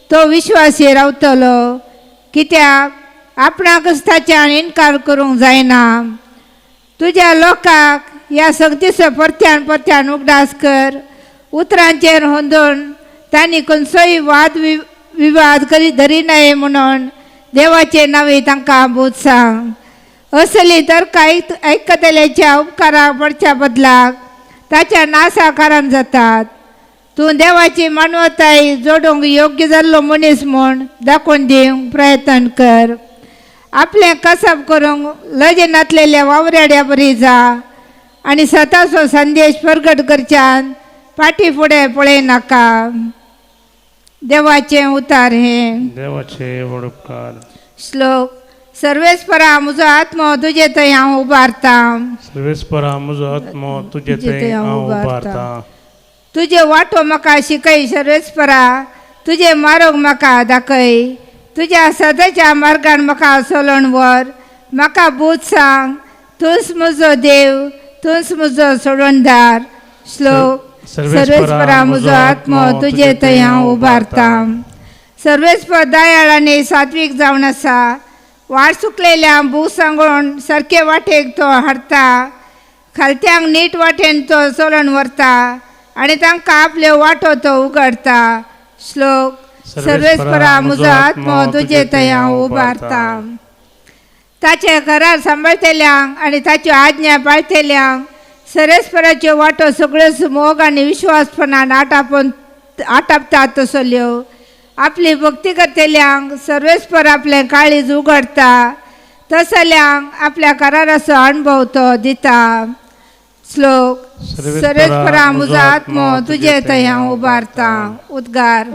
तो विश्वासी रावतलो, कित्याक आपणाकच ताच्यान इनकार करूंक जायना। तुज्या लोकांक ह्या संगतीचो परत्यान परत्यान उगडास कर। उतरांचेर होंदून तांणी खंयचोय वाद विवाद करी धरिनाये म्हणून देवाचे नांवे तांकां बोध सांग। असली तर्क आयकतल्याच्या उपकाराक पडच्या बदलाक ताच्या नासाकारान जातात। तूं देवाची मानवताय जोडूंक योग्य जाल्लो मनीस म्हूण दाखोवन दिवंक प्रयत्न कर। आपलें कसब करूंक लजेनातलेल्या वावराड्या बरी जा आनी स्वताचो संदेश प्रगट करच्यान फाटी फुडें पळयनाका। देवाचें उतार हें। देवाचे व्हड उपकार। श्लोक। सर्वेस्परा म्हजो आत्मो तुजे थंय हांव उबारतां। सर्वेस्परा म्हजो आत्मो तुजे थंय हांव उबारतां। तुजे वाटो म्हाका शिकय सर्वेस्परा, तुजे मार्ग म्हाका दाखय। तुज्या सदाच्या मार्गान म्हाका चलोवन व्हर, म्हाका बूद सांग। तूंच म्हजो देव, तूंच म्हजो सोडणदार। श्लोक। सर्वेस्परा म्हजो आत्मो तुजे थंय हांव उबारतां। सर्वेस्पर दयाळ आनी सात्वीक जावन आसा। वाट चुकलेल्या बूक सांगून सारके वाटेक तो हाडटा। खालत्यांक नीट वाटेन तो चलोवन व्हरता आनी तांकां आपल्यो वाटो तो उगडटा। श्लोक। सर्वेस्परा म्हजो आत्मो तुजे थंय हांव उबारतां। ताचे घरार सांबाळटल्यांक आनी ताच्यो आज्ञा पाळटल्यांक सर्वेस्पराच्यो वाटो सगळ्योच मोग आनी विश्वासपणान आटापतात तसल्यो। आपली भक्ती करतल्यांक सर्वेस्पर आपलें काळीज उगडटा, तसल्यांक आपल्या कराराचो अणभव तो दिता। श्लोक। सर्वेस्परा म्हजो आत्मो तुजे थंय हांव उबारतां। उद्गार।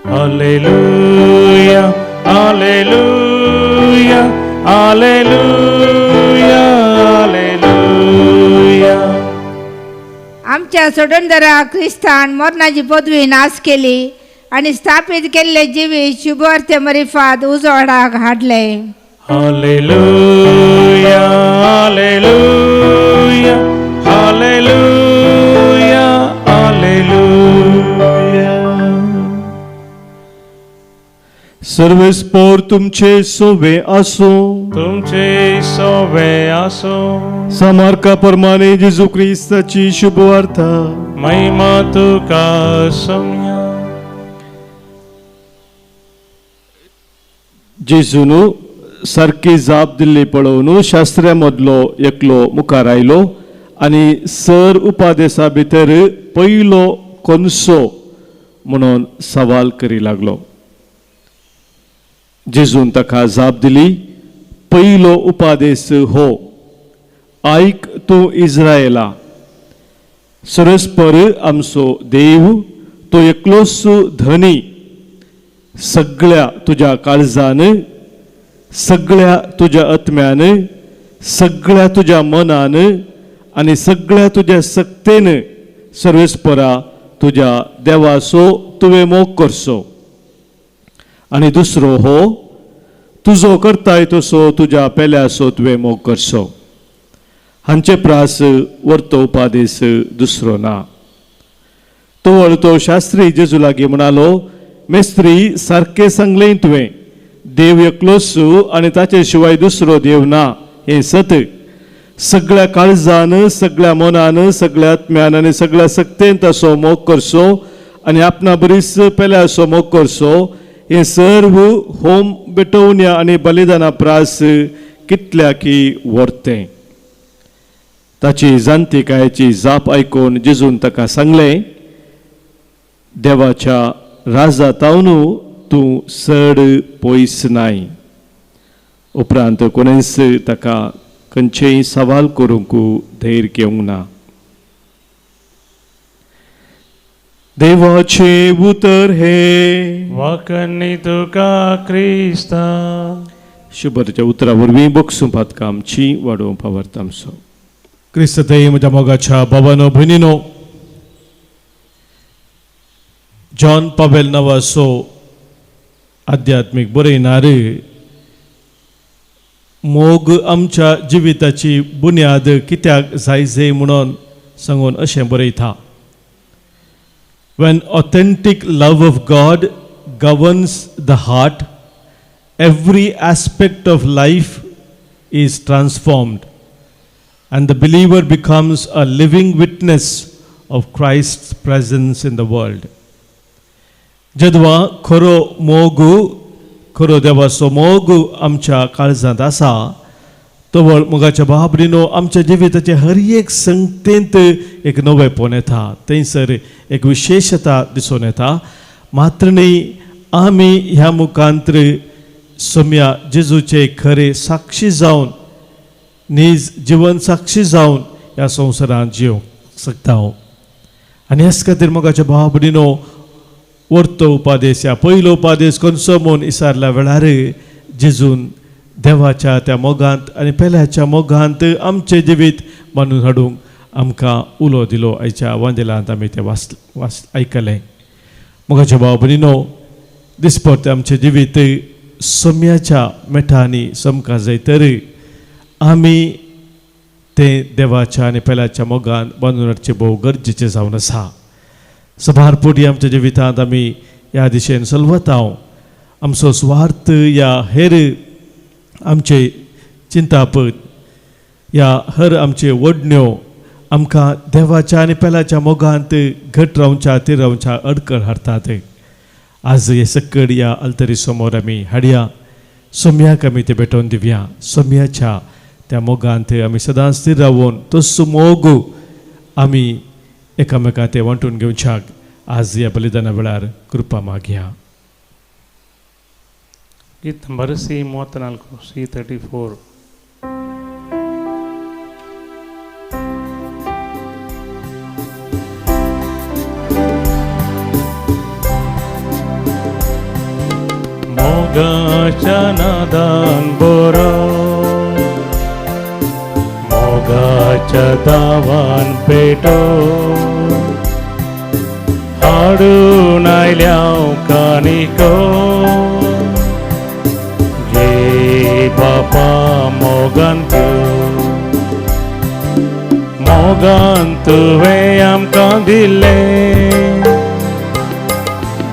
Hallelujah, hallelujah, hallelujah, hallelujah. आमच्या सोडणदारा क्रिस्तान मरणाची पदवी नाश केली आनी स्थापीत केल्ले जिवीत शुभवार्ते मरिफात उजवाडाक हाडले। Hallelujah, hallelujah, hallelujah, hallelujah. सर्वेस्पोर तुमचे सोवे आसूं. तुमचे सोवे आसूं. सामार्का प्रमाणे जेजू क्रिस्ताची शुभवार्ता. महिमा तुका सोम्या. जेजून सारकी जाप दिल्ली पळोवन शास्त्र्या मदलो एकलो मुखार आयलो आनी सर उपादेसा भितर पयलो कोनसो म्हणून सवाल करी लागलो. जेजून ताका जाप दिली, पयलो उपादेस हो, आयक तूं इस्रायला, सरस्पर आमचो देव तो एकलोच धनी, सगळ्या तुज्या काळजान, सगळ्या तुज्या आत्म्यान, सगळ्या तुज्या मनान आनी सगळ्या तुज्या सक्तेन सर्वेस्परा तुज्या देवाचो तुवें मोग करचो. आनी दुसरो हो, तुजो करताय तसो तुज्या पेल्याचो तुवें मोग करचो. हांचे प्रास वर्तो उपादेस दुसरो ना. तवळ तो शास्त्री जेजू लागीं म्हणालो, मेस्त्री सारकें सांगलें तुवें, देव एकलोच आनी ताचे शिवाय दुसरो देव ना हें सत. सगळ्या काळजान, सगळ्या मनान, सगळ्या आत्म्यान आनी सगळ्या सक्तेन ताचो मोग करचो आनी आपणा बरीच पेल्याचो मोग करचो. हें सर्व होम बेटोवण्या आनी बलिदाना प्रास कितल्या की व्हरतें. ताची जाणतिकायेची जाप आयकून जेजून ताका सांगलें, देवाच्या राजा तावनू तूं चड पयस नाय. उपरांत कोणेंच ताका खंयचेय सवाल करूंक धैर्य घेवंक ना. देवाचें उतर हे वाकणी तुका क्रिस्ता. शुभरच्या उतरा वरवीं बक्षूं पातकां आमची वाडोवंक पावर्त आमचो. क्रिस्तय म्हज्या मोगाच्या बाबानो भयणीनो, जॉन पावेल नांवाचो आध्यात्मीक बरयणार मोग आमच्या जिविताची बुन्याद कित्याक जाय जाय म्हणून सांगून अशें बरयता. When authentic love of God governs the heart, every aspect of life is transformed and the believer becomes a living witness of Christ's presence in the world. जेदवा खरो मोग, खरो देवाचो मोग आमच्या काळजांत आसा, तवळ मोगाच्या बाबरीनो आमच्या जिविताचे हर एक संगतेंत एक नवेपण येता, थंयसर एक विशेशता दिसून येता. मात्र न्ही, आमी ह्या मुखांत्र सोम्या जेजूचे खरे साक्षी जावन, नीज जिवन साक्षी जावन ह्या संवसारांत जिवंक शकता. आनी ह्याच खातीर मोगाच्या भाव भयणीनो, वर्तो उपादेस ह्या पयलो उपादेस खंयचो म्हूण विचारल्या वेळार जेजून देवाच्या त्या मोगांत आनी पेल्याच्या मोगांत आमचें जिवीत बांदून हाडूंक आमकां उलो दिलो. आयच्या वांदेलांत आमी तें वाच वाच आयकलें. मोगाच्या भाव भयणीनो, दिसपट आमचें जिवीत सम्याच्या मेठांनी समका जाय तर आमी तें देवाच्या आनी पेल्याच्या मोगान बांदून हाडचें भोव गरजेचें जावन आसा. सभार पुटी आमच्या जिवितांत आमी ह्या दिशेन चलवता. आमचो स्वार्थ या हेर आमचे चिंताप या हर आमचे वडण्यो आमकां देवाच्या आनी पेल्याच्या मोगांत घट रावच्या ती रावच्या अडकळ हाडटात. आज हे सकड ह्या अल्तरी समोर आमी हाडया, सोम्याक आमी ते भेटोवन दिवया. सोम्याच्या त्या मोगांत आमी सदांच स्थिर रावून तसो मोग आमी एकामेका ते वांटून घेवच्याक आज ह्या बलिदाना वेळार कृपा मागया. गीत ನಂಬರ್ ಸಿ 34, ಸಿ 34. मोगाच्या नादान बोरो, मोगाच्या दावान पेटो, हाडून आयल्या कानिको, घे बापा मोगान तूं, मोगान तुवें आमकां दिलें,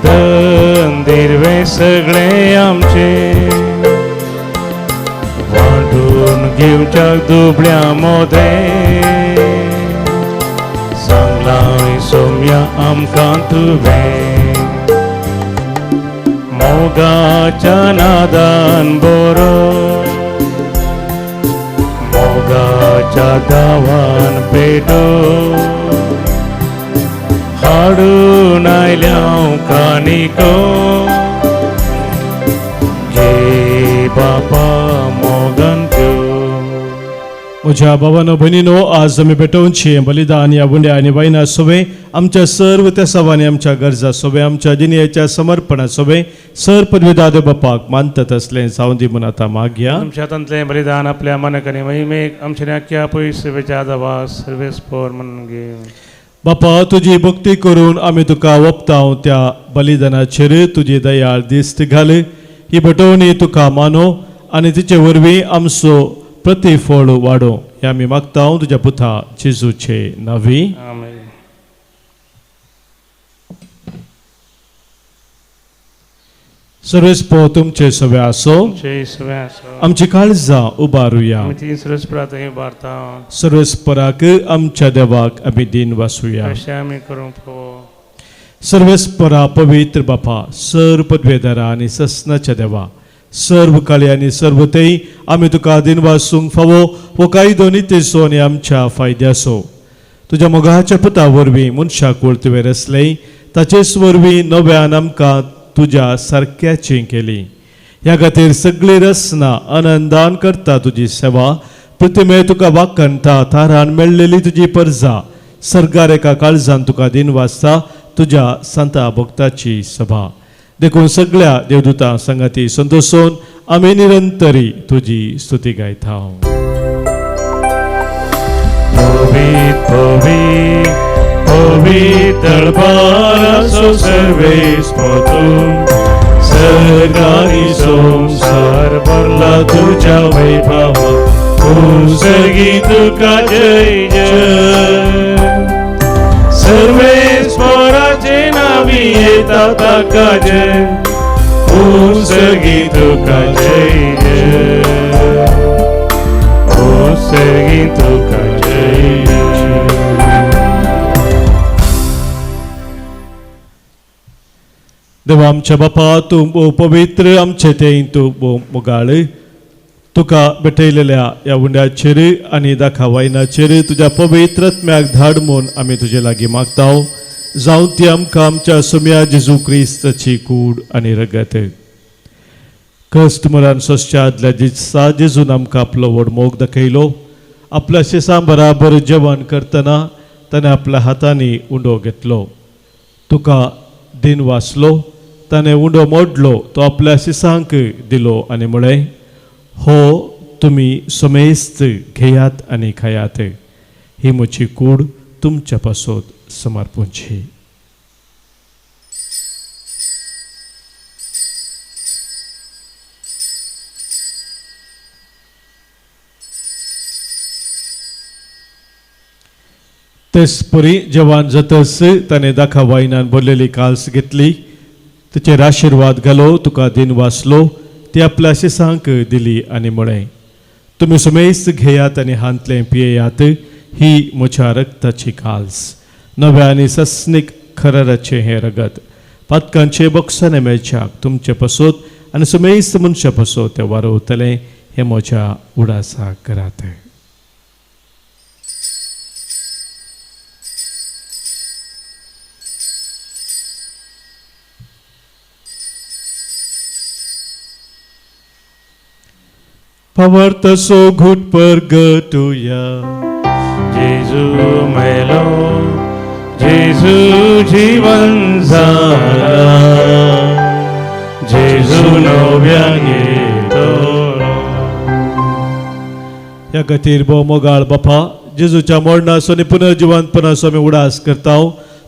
दंदिरवें तें सगळें आमचें वांटून घेवच्याक दुबळ्यां मोदें सांगलां सोम्या आमकां तुवें मोगाच्या नादान बरो मोगाच्या दावान पेटो हाडून आयल्या कानिको घे बापा मोगान त्यो. म्हज्या भावानो भयणीनो, आज आमी पेटोवची बलिदान ह्या उंड्या आनी वायना सोवे आमच्या सर्व तेसावांनी आमच्या गरजा सोवे आमच्या जिणेच्या समर्पणा सोवे सर पदवीदार देव बापाक मानतात असलें जावं दी म्हूण आतां मागया. तुमच्या हातांतलें बलिदान आपल्या मानक आनी महिमेक आमच्या नाक्या पयस सेवेच्या आदावा सर्वेस्पोर म्हणून घे. बापा, तुजी भक्ती करून आमी तुका ओपताव त्या बलिदानाचेर तुजी दयाळ दिश्ट घाल. ही बटवणी तुका मानो आनी तिचे वरवीं आमचो प्रतिफळ वाडो हे आमी मागता तुज्या पुता जेजूचे नावी. आमेन. सर्वेस्पो तुमचे सवे आसो. जय सगळें आसो. आमची काळजां उबारुया. आमी ती सर्वेस्परा थंय उबारता. सर्वेस्पराक आमच्या देवाक आमी दिन वासूया. अशें आमी करूंक फावो. सर्वेस्परा पवित्र बापा, सर्व पदवेदारा आनी ससनाच्या देवा, सर्व काळी आनी सर्व तेय आमी तुका दिन वासूंक फावो हो कायदो नितेचो आनी आमच्या फायद्याचो. तुज्या मोगाच्या पुता वरवीं मनशाक तुवें रचलें, ताचेच वरवीं नव्यान आमकां तुज्या सारक्याची केली. ह्या खातीर सगळी रचना आनंदान करता तुजी सेवा. प्रतिमे तुका वाकणटा थारान मेळ्ळेली तुजी परजा सर्गार एका काळजान तुका दिन वाचता तुज्या संता भक्ताची सभा. देखून सगळ्या देवदूतां संगाती संतोषून आमी निरंतरी तुजी स्तुती गायता. पवित्र पवित्र पवित्र बारासो सर्वेस्पर तूं सर्गानी संसार भरला तुज्या वैभवा तूं सर्गी तुका जय जय. सर्वेस्पराचे नावी येता ताका जय तूं सर्गी तुका जय जय तूं सर्गी तुका जय जय. देवा आमच्या बापा, तूं भोव पवित्र आमचे तें तूं भोव मोगाळ. तुका भेटयलेल्या ह्या उंड्याचेर आनी दाखा वायनाचेर तुज्या पवित्र आत्म्याक धाड म्हूण आमी तुजे लागीं मागता. जावं ती आमकां आमच्या सोम्या जेजू क्रिस्ताची कूड आनी रगत. कश्ट मरण सोंसच्या आदल्या दिसा जेजून आमकां आपलो व्हड मोग दाखयलो. आपल्या शेसां बराबर जेवण करतना ताणें आपल्या हातांनी उंडो घेतलो, तुका दिन वाचलो, ताणें उंडो मोडलो, तो आपल्या शिसांक दिलो आनी म्हळें, हो तुमी समेस्त घेयात आनी खायात, ही म्हजी कूड तुमच्या पासत समर्पूंची. तेचपरी जेवण जातच ताणें दाखा वायनान भरलेली काल्स घेतली, तिचेर आशिर्वाद घालो, तुका दिन वाचलो, ती आपल्या शिसांक दिली आनी म्हळें, तुमी समेस्त घेयात आनी हांतलें पियेयात, ही म्हज्या रक्ताची काल्स, नव्या आनी सस्नीक खराराचें हें रगत, पातकांचे बक्षाने मेळच्याक तुमचे पसत आनी समेस्त मनशा पसत तें वारवतलें, हें म्हज्या उडासाक करात. पवर्तसो घुट परगटुया. जेजू मेलो जेजू जीवन झाला जेजू नव्यान येतो. ह्या खातीर भोव मोगाळ बापा, जेजूच्या मरणाचो आनी पुनर्जिवंतपणाचो आमी उडास करता.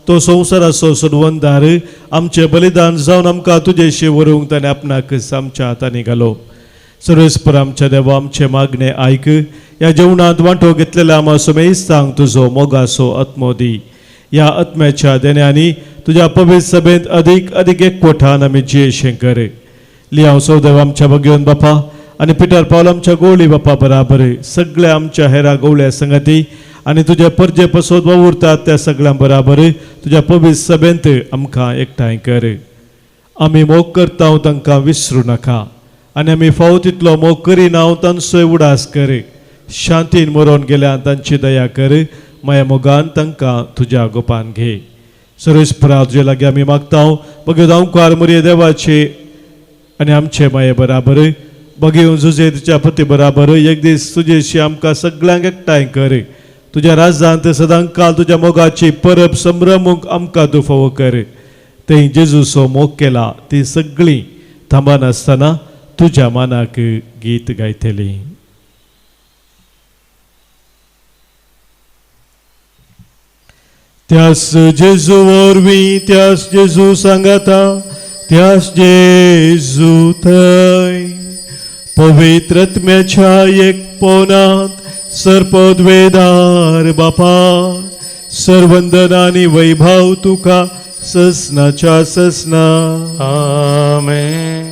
तो संवसाराचो सोडवणदार आमचें बलिदान जावन आमकां तुजेशी व्हरूंक ताणें आपणाकच आमच्या हातांनी घालो. सर्वेस्पर आमच्या देवा, आमचें मागणें आयक. ह्या जेवणांत वांटो घेतलेल्या आमा समेस्तांक तुजो मोगाचो आत्मो दी. ह्या आत्म्याच्या देण्यांनी तुज्या पवित्र सभेंत अदीक अदीक एकवठान आमी जियेशें कर. लियांव सौदेव आमच्या भगेवन बापा आनी पिटर पावल आमच्या गोवळी बापा बराबर सगळ्या आमच्या हेरा गोवळ्या संगती आनी तुज्या परजे पसोत वावुरतात त्या सगळ्यां बराबर तुज्या पवित्र सभेंत आमकां एकठांय कर. आमी मोग करता तांकां विसरूं नाका आनी आमी फावो तितलो मोग करिना तांचोय उडास कर. शांतीन मरोन गेल्या तांची दया कर. माया मोगान तांकां तुज्या गोपान घे. सर्वेस्परा तुजे लागीं आमी मागता बगेव धांवकार मुरये देवाचे आनी आमचे माये बराबर बगेव जुजे तुज्या पती बराबर एक दीस तुजेशी आमकां सगळ्यांक एकठांय कर. तुज्या राज्यांत सदांकाल तुज्या मोगाची परब संभ्रमूंक आमकां तूं फावो कर. थंय जेजूचो मोग केला ती सगळीं थांबनासतना तुज्या मानाक गीत गायतली. त्यास जेजू वरवीं, त्यास जेजू सांगाता, त्यास जेजू थंय पवित्र आत्म्याच्या एकपणांत सर्पद्वेदार बापा सर्वंदन आनी वैभव तुका ससनाच्या ससना. आमेन.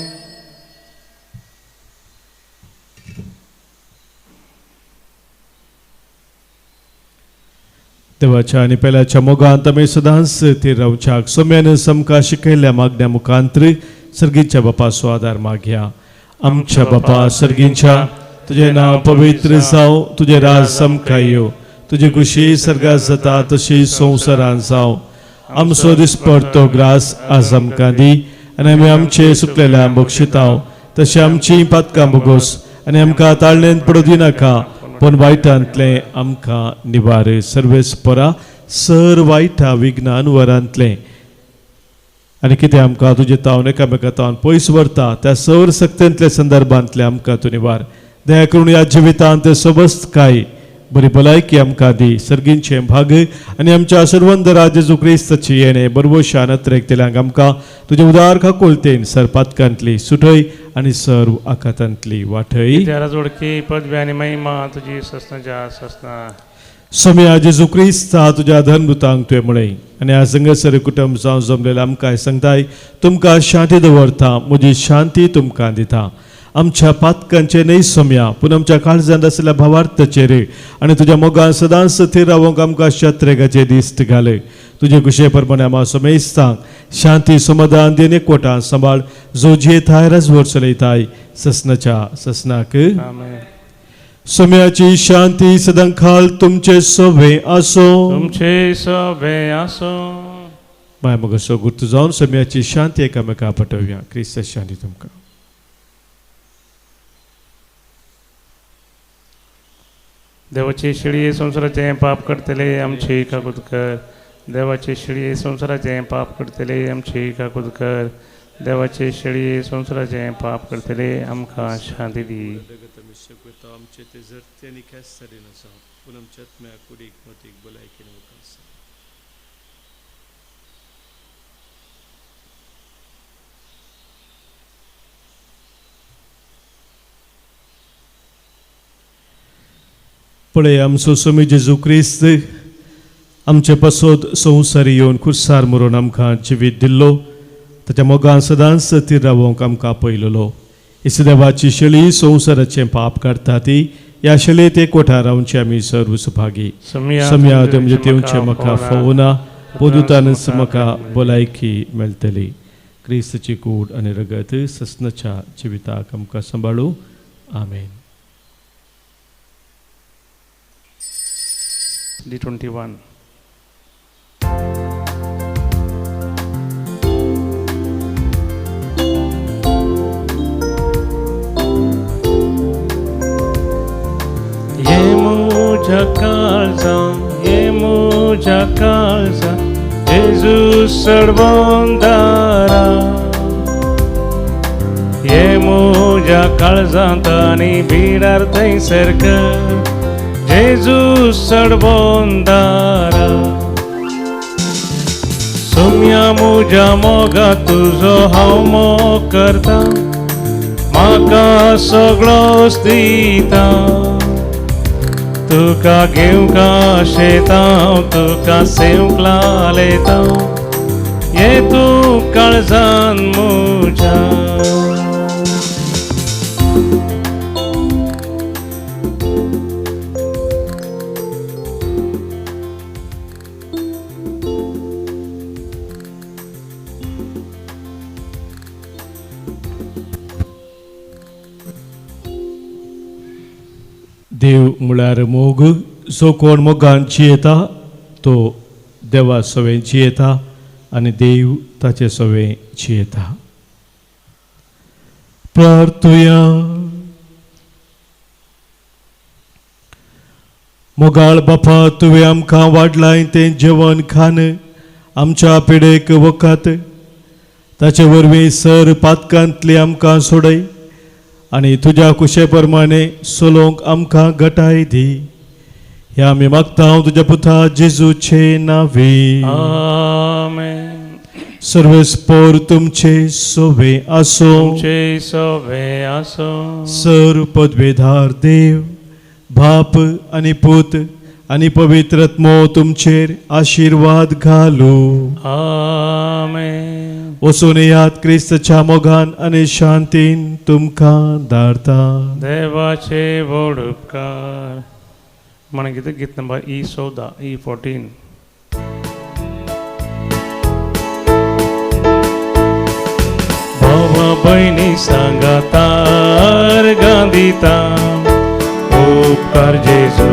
देवाच्या आनी पेल्याच्या मोगांत आमी सदांच थीर रावच्याक सोम्यान समका शिकयल्ल्या मागण्या मुखांत सर्गीच्या बापाचो आदार मागया. आमच्या बापा सर्गींच्या, तुजें नांव पवित्र जावं, तुजें राज समकां येवं, तुजी खुशी सर्गात जाता तशी संवसारांत जावं. आमचो दिसपडतो ग्रास आज आमकां दी आनी आमी आमचे सुकलेल्या बक्षिताव तशें आमची पातकां भोगोस आनी आमकां ताळणेंत पडूं दिनाका पूण वायटांतलें आमकां निवार. सर्वेस्परा सर वायटा विज्ञान वरांतलें आनी कितें आमकां तुजे तावन एकामेका तावन पयस व्हरता त्या सौर सक्तेंतल्या संदर्भांतलें आमकां तूं निवार. दया करून ह्या जिवितांत सबस्तकाय बरी भलायकी आमकां दी. सर्गींचें भाग आनी आमच्या सर्वंद जेजू क्रिस्ताची येणे बरवशान अत्रेक आमकां तुजें उदार खाकोलतेन सर पातकांतली सुटय आनी सर्व आखातांतली वाटय. जोडकी पदवी आनी महिमा तुजी ससनाच्या ससना. सोम्या जेजू क्रिस्ता तुज्या धर्मदूतांक तुवें म्हळें आनी ह्या संगसर कुटुंब जावं जमलेलें आमकां सांगताय तुमकां शांती दवरता, म्हजी शांती तुमकां दिता. आमच्या पातकांचे न्हय सोम्या पूण आमच्या काळजांत आशिल्ल्या भावार्थाचेर आनी तुज्या मोगान सदांच थीर रावोंक आमकां शत्रेगाचे दिश्ट घाले. तुजे कुशे प्रमाणे आमा सोमेस्तांक शांती समाधान दिन एकवटान सांबाळ जो जियेताय राजवट चलयताय ससनाच्या ससनाक. सोम्याची शांती सदांकाल तुमचे सोबे आसो. तुमचे सोबे आसो. माय मगसो गुर्त जावन सोम्याची शांती एकामेका पटोवया. क्रिस्त शांती तुमकां. देवाची शिळी संवसाराचें पाप करतले आमची काकूत कर. देवाची शिळी संवसाराचें पाप करतले आमची काकूत कर. देवाची शिळी संवसाराचें पाप करतले आमकां शांती दी. आमचे ते जरते आनी ख्यास्त पूण आमच्या आत्म्या कुडीक मतीक भलायकेन वकास. पळय आमचो स्वामी जेजू क्रिस्त आमचे पासत संवसारी येवन खुर्सार मरून आमकां जिवीत दिल्लो ताच्या मोगान सदांच थीर रावोंक आमकां पयलेलो. इसदेवाची शेळी संवसाराचें पाप काडटा ती ह्या शेळयेत एकवटा रावचे आमी सर्व सुभागी. सम्या तुमचे तेवचे म्हाका फोवना पोदुतानच म्हाका भलायकी मेळटली. क्रिस्ताची कूड आनी रगत ससनाच्या जिविताक आमकां सांबाळू. आमेन. D21. ये मुझा काळजा, ये मुझा काळजा, जेजू सर्वंदारा. ये मुझा काळजांत आनी बिडार थंयसर कर जेजू सर्वंदारा. सोम्या मुझ्या मोगा तुजो हांव मोग करता, म्हाका सगळोच दिता. तुका घेवंक आशेता, तुका सेवंक लालेता, तूं काळजान म्हज्या. देव म्हळ्यार मोग. जो कोण मोगान जियेता तो देवा सवें जियेता आनी देव ताचे सवें जियेता. प्रार्थुया. मोगाळ बापा, तुवें आमकां वाडलाय तें जेवण खान आमच्या पिडेक वखत, ताचे वरवीं सर पातकांतली आमकां सोडय आनी तुज्या कुशे प्रमाणे चलोवंक आमकां घटाय दी. ह्या आमी मागता तुज्या पुता जेजूचे नांवे. आमेन. सर्वेस्पोर तुमचे सोवे आसो. तुमचे सोवे आसो. सर पदवेधार देव बाप आनी पूत आनी पवित्र आत्मो तुमचेर आशिर्वाद घालू. आमेन. वचून येयात, क्रिस्तच्या मोगान आनी शांतीन तुमकां धाडता. देवाचे व्हड उपकार. म्हणून गीत नंबर E 14, E 14. भावा भयणी सांगातार गांधीता उपकार जेजू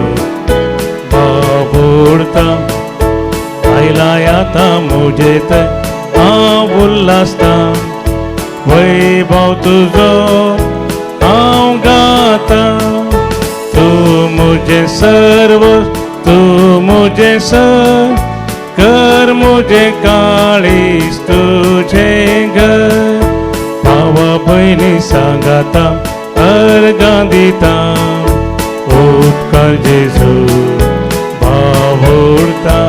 बाबुडता आयला आता मुजेत हांव उल्हासता वैभव तुजो हांव गाता. तूं मुझे सर्व तूं मुझे सर कर मुझे काळीज तुझे घर. भावा भयणी सांगाता अर्गां दिता उपकार जेजू बावुडता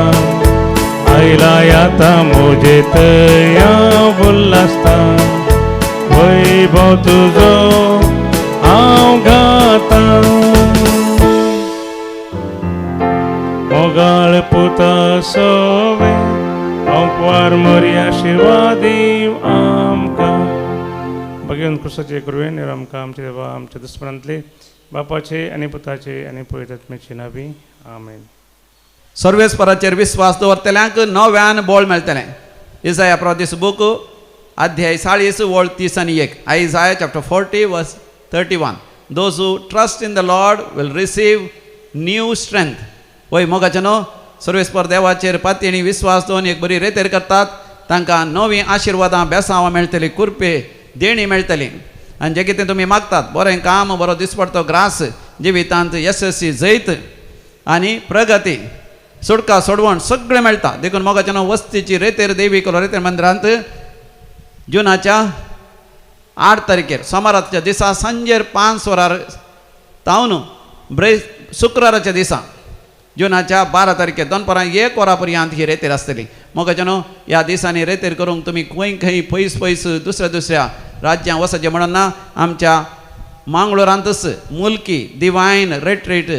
आयला आता मुझे तया उल्हासता वैभव तुजो हांव गाता. मोगाळ पुता सोवे अंकवार मोरी आशिर्वादी आमकां. भगवंत क्रिस्ताचे कृपेन आमकां आमचे देवा आमच्या दुस्मनांतले बापाचे आनी पुताचे आनी पवित्र आत्म्याचे नांवी. आमेन. सर्वेस्पराचेर विस्वास दवरतल्यांक नव्यान बळ मेळटलें. इजाया प्रदेश बूक अध्याय 40 वळ 31. Isaiah chapter 40 verse 31. Those who trust in the Lord will receive new strength. वय मोगाचें न्हू, सर्वेस्पर देवाचेर पातयेणी विस्वास दवरून एक बरी रेतेर करतात तांकां नवीं आशिर्वादां बेसांवां मेळटलीं, कुरपे देणी मेळटली आनी जें कितें तुमी मागतात बरें काम बरो दिसपडतो ग्रास जिवितांत यशस्वी जैत आनी प्रगती सुटका सोडवण सगळें मेळटा. देखून मोगाचें न्हू, वस्तीची रेतेर देवी कोलो रेतेर मंदिरांत जुनाच्या 8 तारखेर सोमाराच्या दिसा सांजेर 5 वरार तावन शुक्राराच्या दिसा जुनाच्या 12 तारखेर दनपरां 1 वरां पर्यंत ही रेतेर आसतली. मोगाचें न्हू, ह्या दिसांनी रेतेर करूंक तुमी खंय खंय पयस पयस दुसऱ्या दुसऱ्या राज्यां वचचें म्हणून ना, आमच्या मांगलोरांतच मुल्की डिवायन रिट्रीट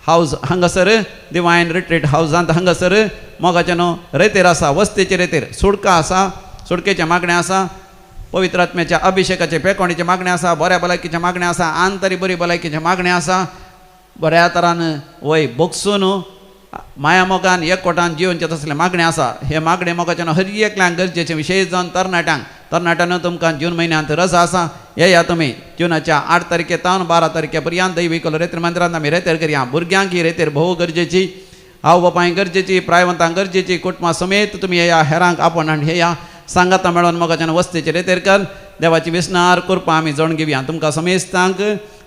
हावज हांगासर डिवायन रिट्रीट हावजांत हांगासर मोगाचें न्हू रेतेर आसा, वस्तेचे रेतेर सुडका आसा, सुडकेचें मागणें आसा, पवित्र आत्म्याच्या अभिषेकाचें पेकोणीचें मागणें आसा, बऱ्या भलायकीचें मागणें आसा, आंतरी बरी भलायकीचें मागणें आसा. बऱ्या तरान वय बोगसून माया मोगान एकवटान जिवनचें तसलें मागणें आसा. हें मागणें मोगाचें न्हू हर एकल्यांक गरजेचें, विशेश जावन तरणाट्यांक. तरणाट्यांनो तुमकां जून म्हयन्यांत रजा आसा, येया तुमी जुनाच्या 8 तारखे तावन 12 तारखे पर्यंत दैवी कोलो रेतेर मंदिरांत आमी रेतेर करया. भुरग्यांक ही रेतेर भोव गरजेची, आवय बापायक गरजेची, प्रायवंतांक गरजेची, कुटुंबा समेत तुमी येया, हेरांक आपोवन आनी येया सांगाता मेळोन मोगाच्यान वस्तेचेर रेतेर कर देवाची विसनार कृपा आमी जाण घेवया. तुमकां समेस्तांक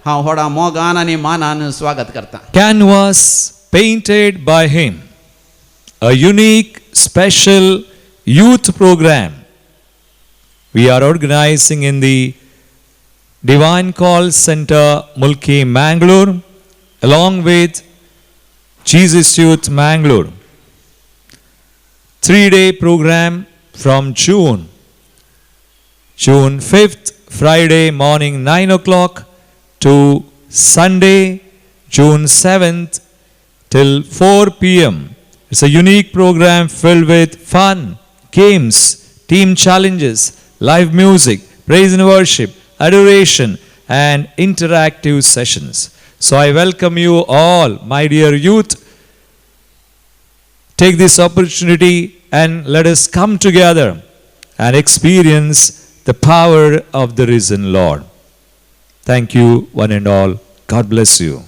हांव व्हडा मोगान आनी मानान स्वागत करता. Canvas painted by him, a unique special youth program we are organizing in the Divine Call Center, Mulki, Mangalore, along with Jesus Youth Mangalore. 3-day program from June 5th, Friday morning 9 o'clock to Sunday, June 7th till 4 p.m. It's a unique program filled with fun, games, team challenges, live music, praise and worship, adoration, and interactive sessions. So I welcome you all, my dear youth. Take this opportunity and let us come together and experience the power of the risen Lord. Thank you, one and all. God bless you.